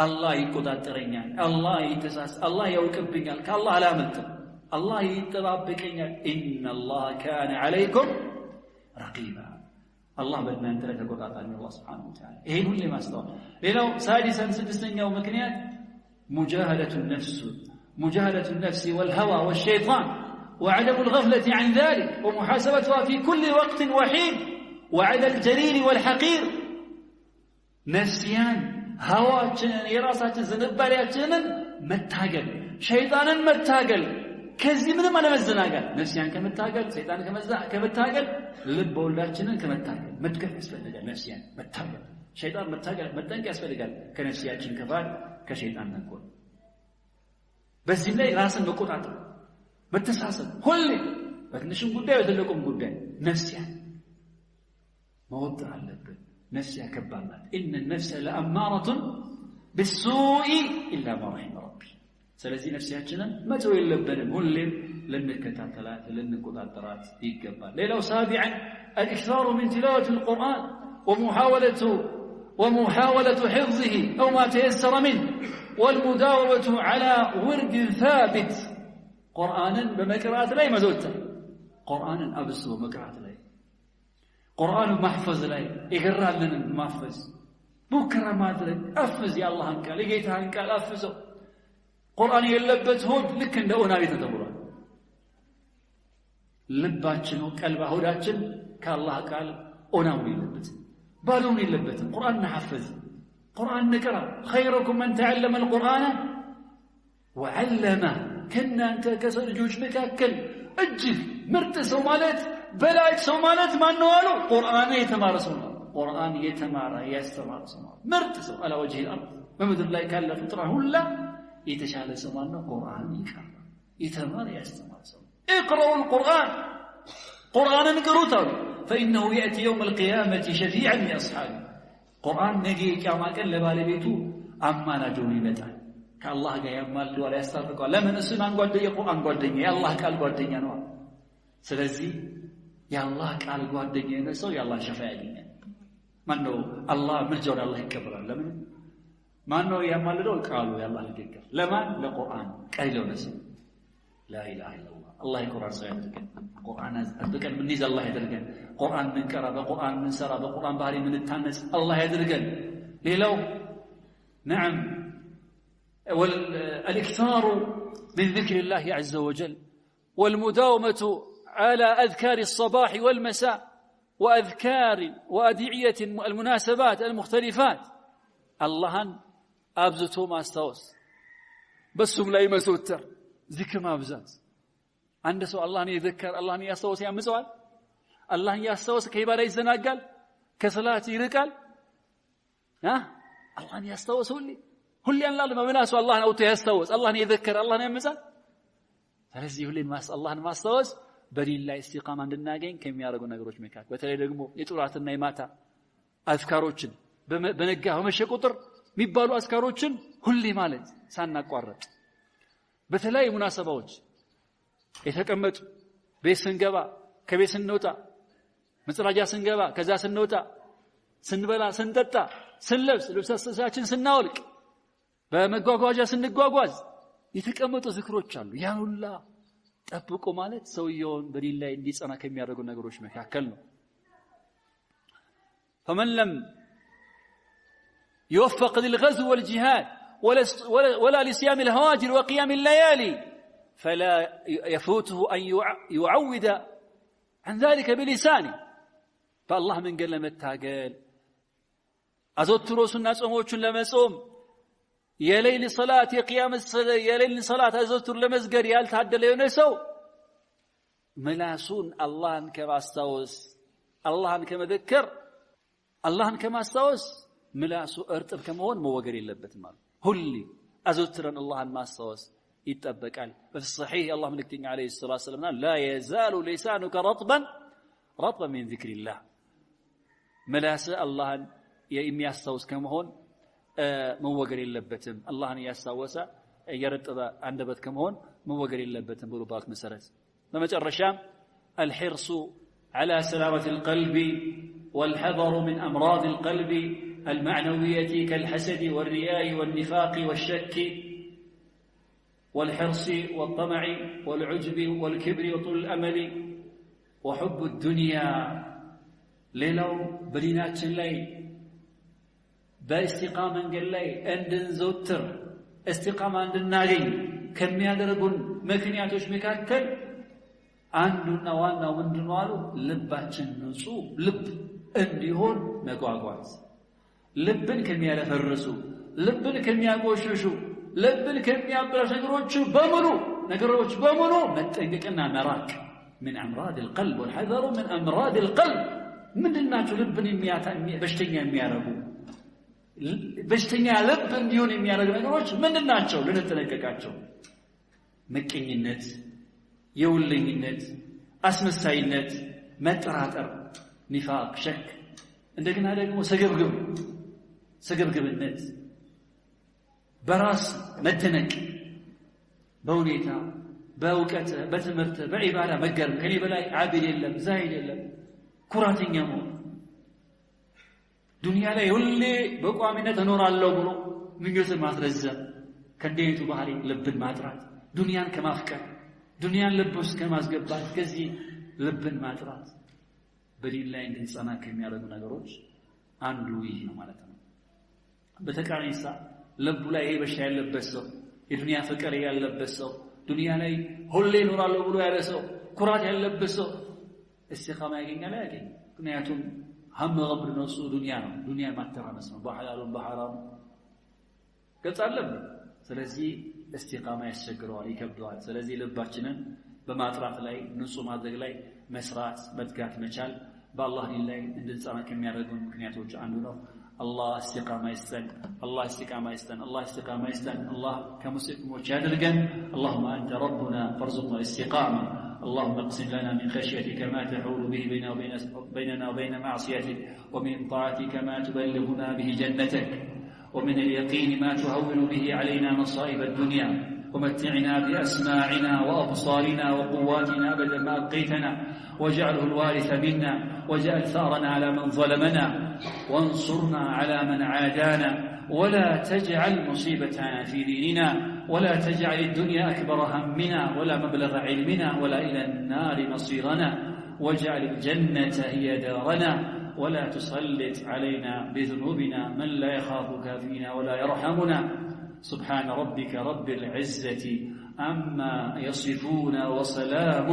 አላህ ይቆጣጠረኛል፣ አላህ ይተሳስ አላህ ያውቅብኛል፣ ከአላህ አላመልጥም። አላህ ይጠባበቀኛል። إن الله كان عليكم رقيبا፣ አላህ በእናንተ ላይ ተቆጣጣሪ ነው። አላህ سبحانه وتعالى ይሄን ሁሌ ማስተዋል። ሌላው سادسا ስድስተኛው ምክንያት مجاهدة النفس مجاهدة النفس والهوى والشيطان وعدم الغفلة عن ذلك ومحاسبتها في كل وقت وحين وعلى الجليل والحقير። ነፍስያን ሀዋችንን የራሳችን ዝንባሌያችንን መታገል፣ ሸይጣንን መታገል፣ ከዚህ ምንም አለመዘናጋት፣ ነፍስያን ከመታገል፣ ሰይጣን ከመታገል፣ ልብ ወልዳችንን ከመታገል መድገፍ ያስፈልጋል። ነፍስያን መታገል፣ ሸይጣን መታገል፣ መጠንቀቅ ያስፈልጋል። ከነፍስያችን ክፋት፣ ከሸይጣን ተንኮል። በዚህም ላይ ራስን መቆጣጠር፣ መተሳሰብ፣ ሁሌ በትንሽም ጉዳይ በትልቁም ጉዳይ ነፍስያን መወጠር አለብን። ነፍስያ ከባድ ናት። إن النفس لأمارة بالسوء إلا ما رحم ربي። ስለዚህ ነፍስያችንን መተው የለብንም። ሁሌም ልንከታተላት ልንቆጣጠራት ይገባል። ሌላው سابعا الإكثار من تلاوة القرآن ومحاولة حفظه أو ما تيسر منه والمداومة على ورد ثابت። ቁርአንን በመቅራት ላይ መዘውተር፣ ቁርአንን አብዝቶ በመቅራት ላይ፣ ቁርአን ማሕፈዝ ላይ፣ የገራልንን ማፈዝ ሙከራ ማድረግ። አፍዝ፣ የአላህን ቃል፣ የጌታህን ቃል አፍዘው። ቁርአን የሌለበት ሆድ ልክ እንደ ኦና ቤት ተብሏል። ልባችን ቀልባ ሆዳችን ከአላህ ቃል ኦና መሆን የለበትም፣ ባዶ መሆን የለበትም። ቁርአን እናሐፍዝ፣ ቁርአን ንቅራ። خيركم من تعلم القرآن وعلمه፣ ከእናንተ ከሰው ልጆች መካከል እጅግ ምርጥ ሰው ማለት፣ በላጭ ሰው ማለት ማን ነው አሉ? ቁርአን የተማረ ሰው ነው። ቁርአን የተማረ ያስተማረ ሰው ነው ምርጥ ሰው። على وجه الأرض በምድር ላይ ካለ ፍጥረት ሁላ የተሻለ ሰው ማን ነው? ቁርአን ይቀራ፣ የተማረ፣ ያስተማረ ሰው። اقرءوا القرآن ቁርአንን ቅሩት አሉ። فإنه يأتي يوم القيامة شفيعا لأصحابه፣ ቁርአን ነገ የቂያማ ቀን ለባለቤቱ አማላጅ ሆኖ ይመጣል። ከአላህ ጋር ያማልደዋል፣ ያስታርቀዋል። ለምን? እሱ ማን ጓደኛ? ቁርአን ጓደኛ፣ የአላህ ቃል ጓደኛ ነው። ስለዚህ የአላህ ቃል ጓደኛ የሆነ ሰው የአላህ ሸፋ ያገኛል። ማነው? አላህ ምልጃውን አላህ ይቀበላል። ለምን? ማነው ያማልደው? ቃሉ፣ የአላህ ንግግር። ለማን? ለቁርአን ቀሪ ለሆነ ሰው። لا إله إلا الله። አላህ የቁርአን ሰው ያድርገን። ቁርአን አጥብቀን ምንይዝ አላህ ያድርገን። ቁርአን ምንቀራ፣ በቁርአን ምንሰራ፣ በቁርአን ባህሪ ምንታነጽ አላህ ያድርገን። ሌላው نعم الإكثار من ذكر الله عز وجل والمداومة على أذكار الصباح والمساء وأذكار وأدعية المناسبات المختلفات። አላህን አብዝቶ ማስታወስ፣ በሱም ላይ መዘውተር፣ ዚክር ማብዛት። አንድ ሰው አላህን እየዘከረ፣ አላህን እያስታወሰ ያምፀዋል? አላህን እያስታወሰ ከኢባዳ ይዘናጋል? ከሰላት ይርቃል? አላህን እያስታወሰ ሁሌ ሁሌ አላህ በምላሱ አላህን አውጥቶ ያስታወስ፣ አላህን እየዘከረ አላህን ያምጻል? ስለዚህ ሁሌ አላህን ማስታወስ በዲን ላይ እስቲቃማ እንድናገኝ ከሚያደርጉ ነገሮች መካከል፣ በተለይ ደግሞ የጠዋትና የማታ አዝካሮችን፣ በነጋ በመሸ ቁጥር የሚባሉ አዝካሮችን ሁሌ ማለት ሳናቋረጥ፣ በተለያዩ ሙናሰባዎች የተቀመጡ፣ ቤት ስንገባ፣ ከቤት ስንወጣ፣ መጸዳጃ ስንገባ፣ ከዛ ስንወጣ፣ ስንበላ፣ ስንጠጣ፣ ስንለብስ፣ ልብሳችን ስናወልቅ፣ በመጓጓዣ ስንጓጓዝ የተቀመጡ ዝክሮች አሉ። ያን ሁላ ጠብቆ ማለት ሰውየውን በዲን ላይ እንዲጸና ከሚያደርጉ ነገሮች መካከል ነው። فمن لم يوفق للغزو والجهاد ولا لصيام الهواجر وقيام الليالي فلا يفوته أن يعود عن ذلك بلسانه። በአላህ መንገድ ለመታገል፣ አዘውትሮ ሱና ጾሞቹን ለመጾም፣ የሌይል ሰላት፣ የቅያም የሌይል ሰላት አዘውትሮ ለመስገድ ያልታደለ የሆነ ሰው ምላሱን አላህን ከማስታወስ፣ አላህን ከመዘከር፣ አላህን ከማስታወስ ምላሱ እርጥብ ከመሆን መወገድ የለበትም አሉ። ሁሌ አዘውትረን አላህን ማስታወስ ይጠበቃል። በ صحيح የአላህ መልእክተኛ عليه الصلاة والسلام لا يزال لسانك رطبا رطبا من ذكر الله፣ ምላስ አላህን የሚያስታውስ ከመሆን መወገድ የለበትም። አላህን እያስታወሰ የረጠበ አንደበት ከመሆን መወገድ የለበትም ብሎ ባሉት መሰረት፣ በመጨረሻም الحرص على سلامة القلب والحذر من أمراض القلب المعنوية كالحسد والرياء والنفاق والشك. والحرص والطمع والعجب والكبر وطول الأمل وحب الدنيا። ሌላው በዲናችን ላይ በእስቲቃማ መንገድ ላይ እንድንዘወትር እስቲቃማ እንድናገኝ ከሚያደርጉን ምክንያቶች መካከል አንዱና ዋናው ምንድነው አሉ? ልባችን ንጹህ ልብ እንዲሆን መጓጓት። ልብን ከሚያደፈርሱ፣ ልብን ከሚያቆሽሹ፣ ልብን ከሚያበላሹ ነገሮች በሙሉ መጠንቀቅና መራቅ። من أمراض القلب والحذر من أمراض القلب። ምንድናቸው? ልብን በሽተኛ የሚያደርጉ፣ በሽተኛ ልብ እንዲሆን የሚያደርጉ ነገሮች ምንድናቸው? ልንጠነቀቃቸው። ምቀኝነት፣ የውለኝነት፣ አስመሳይነት፣ መጠራጠር፣ ኒፋቅ፣ ሸክ፣ እንደገና ደግሞ ስግብግብነት፣ በራስ መደነቅ፣ በሁኔታ፣ በእውቀት፣ በትምህርት፣ በዒባዳ መገረም፣ ከኔ በላይ ዓቢድ የለም፣ ዛሂድ የለም፣ ኩራተኛ መሆን፣ ዱንያ ላይ ሁሌ በቋሚነት እኖራለሁ ብሎ ምኞትን ማስረዘም፣ ከእንዲህ አይነቱ ባህሪ ልብን ማጥራት፣ ዱንያን ከማፍቀር፣ ዱንያን ልብ ውስጥ ከማስገባት ከዚህ ልብን ማጥራት በዲን ላይ እንድንጸና ከሚያደርጉ ነገሮች አንዱ ይህ ነው ማለት ነው። በተቃራኒ ሳ ልቡ ላይ ይሄ በሽታ ያለበት ሰው፣ የዱንያ ፍቅር ያለበት ሰው፣ ዱንያ ላይ ሁሌ እኖራለሁ ብሎ ያለ ሰው፣ ኩራት ያለበት ሰው እስቲቃማ ያገኛል? አያገኝም። ምክንያቱም هم غم ነፍሱ ዱንያ ነው። ዱንያ ማተራመስ ነው። በሐላሉም በሐራሙ ገጽ አለብን። ስለዚህ እስቲቃማ ያስቸግረዋል፣ ይከብደዋል። ስለዚህ ልባችንን በማጥራት ላይ፣ ንጹህ ማድረግ ላይ መስራት፣ መትጋት መቻል በአላህ ዲን ላይ እንድንጸና ከሚያደርጉን ምክንያቶች አንዱ ነው። አላህ እስቲቃማ ይስጠን። አላህ እስቲቃማ ይስጠን። አላህ እስቲቃማ ይስጠን። አላህ ከሙስሊሞች ያድርገን። اللهم أنت ربنا فارزقنا الاستقامة። اللهم اقسم لنا من خشيتك ما تحول به بيننا وبين معصيتك، ومن طاعتك ما تبلغنا به جنتك، ومن اليقين ما تهون به علينا مصائب الدنيا. ومتعنا بأسماعنا وأبصارنا وقواتنا أبدا ما أبقيتنا، واجعله الوارث منا، واجعل ثأرنا على من ظلمنا، وانصرنا على من عادانا، ولا تجعل مصيبتنا في ديننا، ولا تجعل الدنيا أكبر همنا ولا مبلغ علمنا ولا إلى النار مصيرنا، واجعل الجنة هي دارنا، ولا تسلط علينا بذنوبنا من لا يخافك فينا ولا يرحمنا. سبحان ربك رب العزة عما يصفون وسلام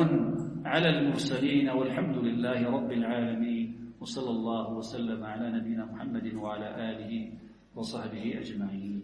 على المرسلين والحمد لله رب العالمين، وصلى الله وسلم على نبينا محمد وعلى آله وصحبه أجمعين.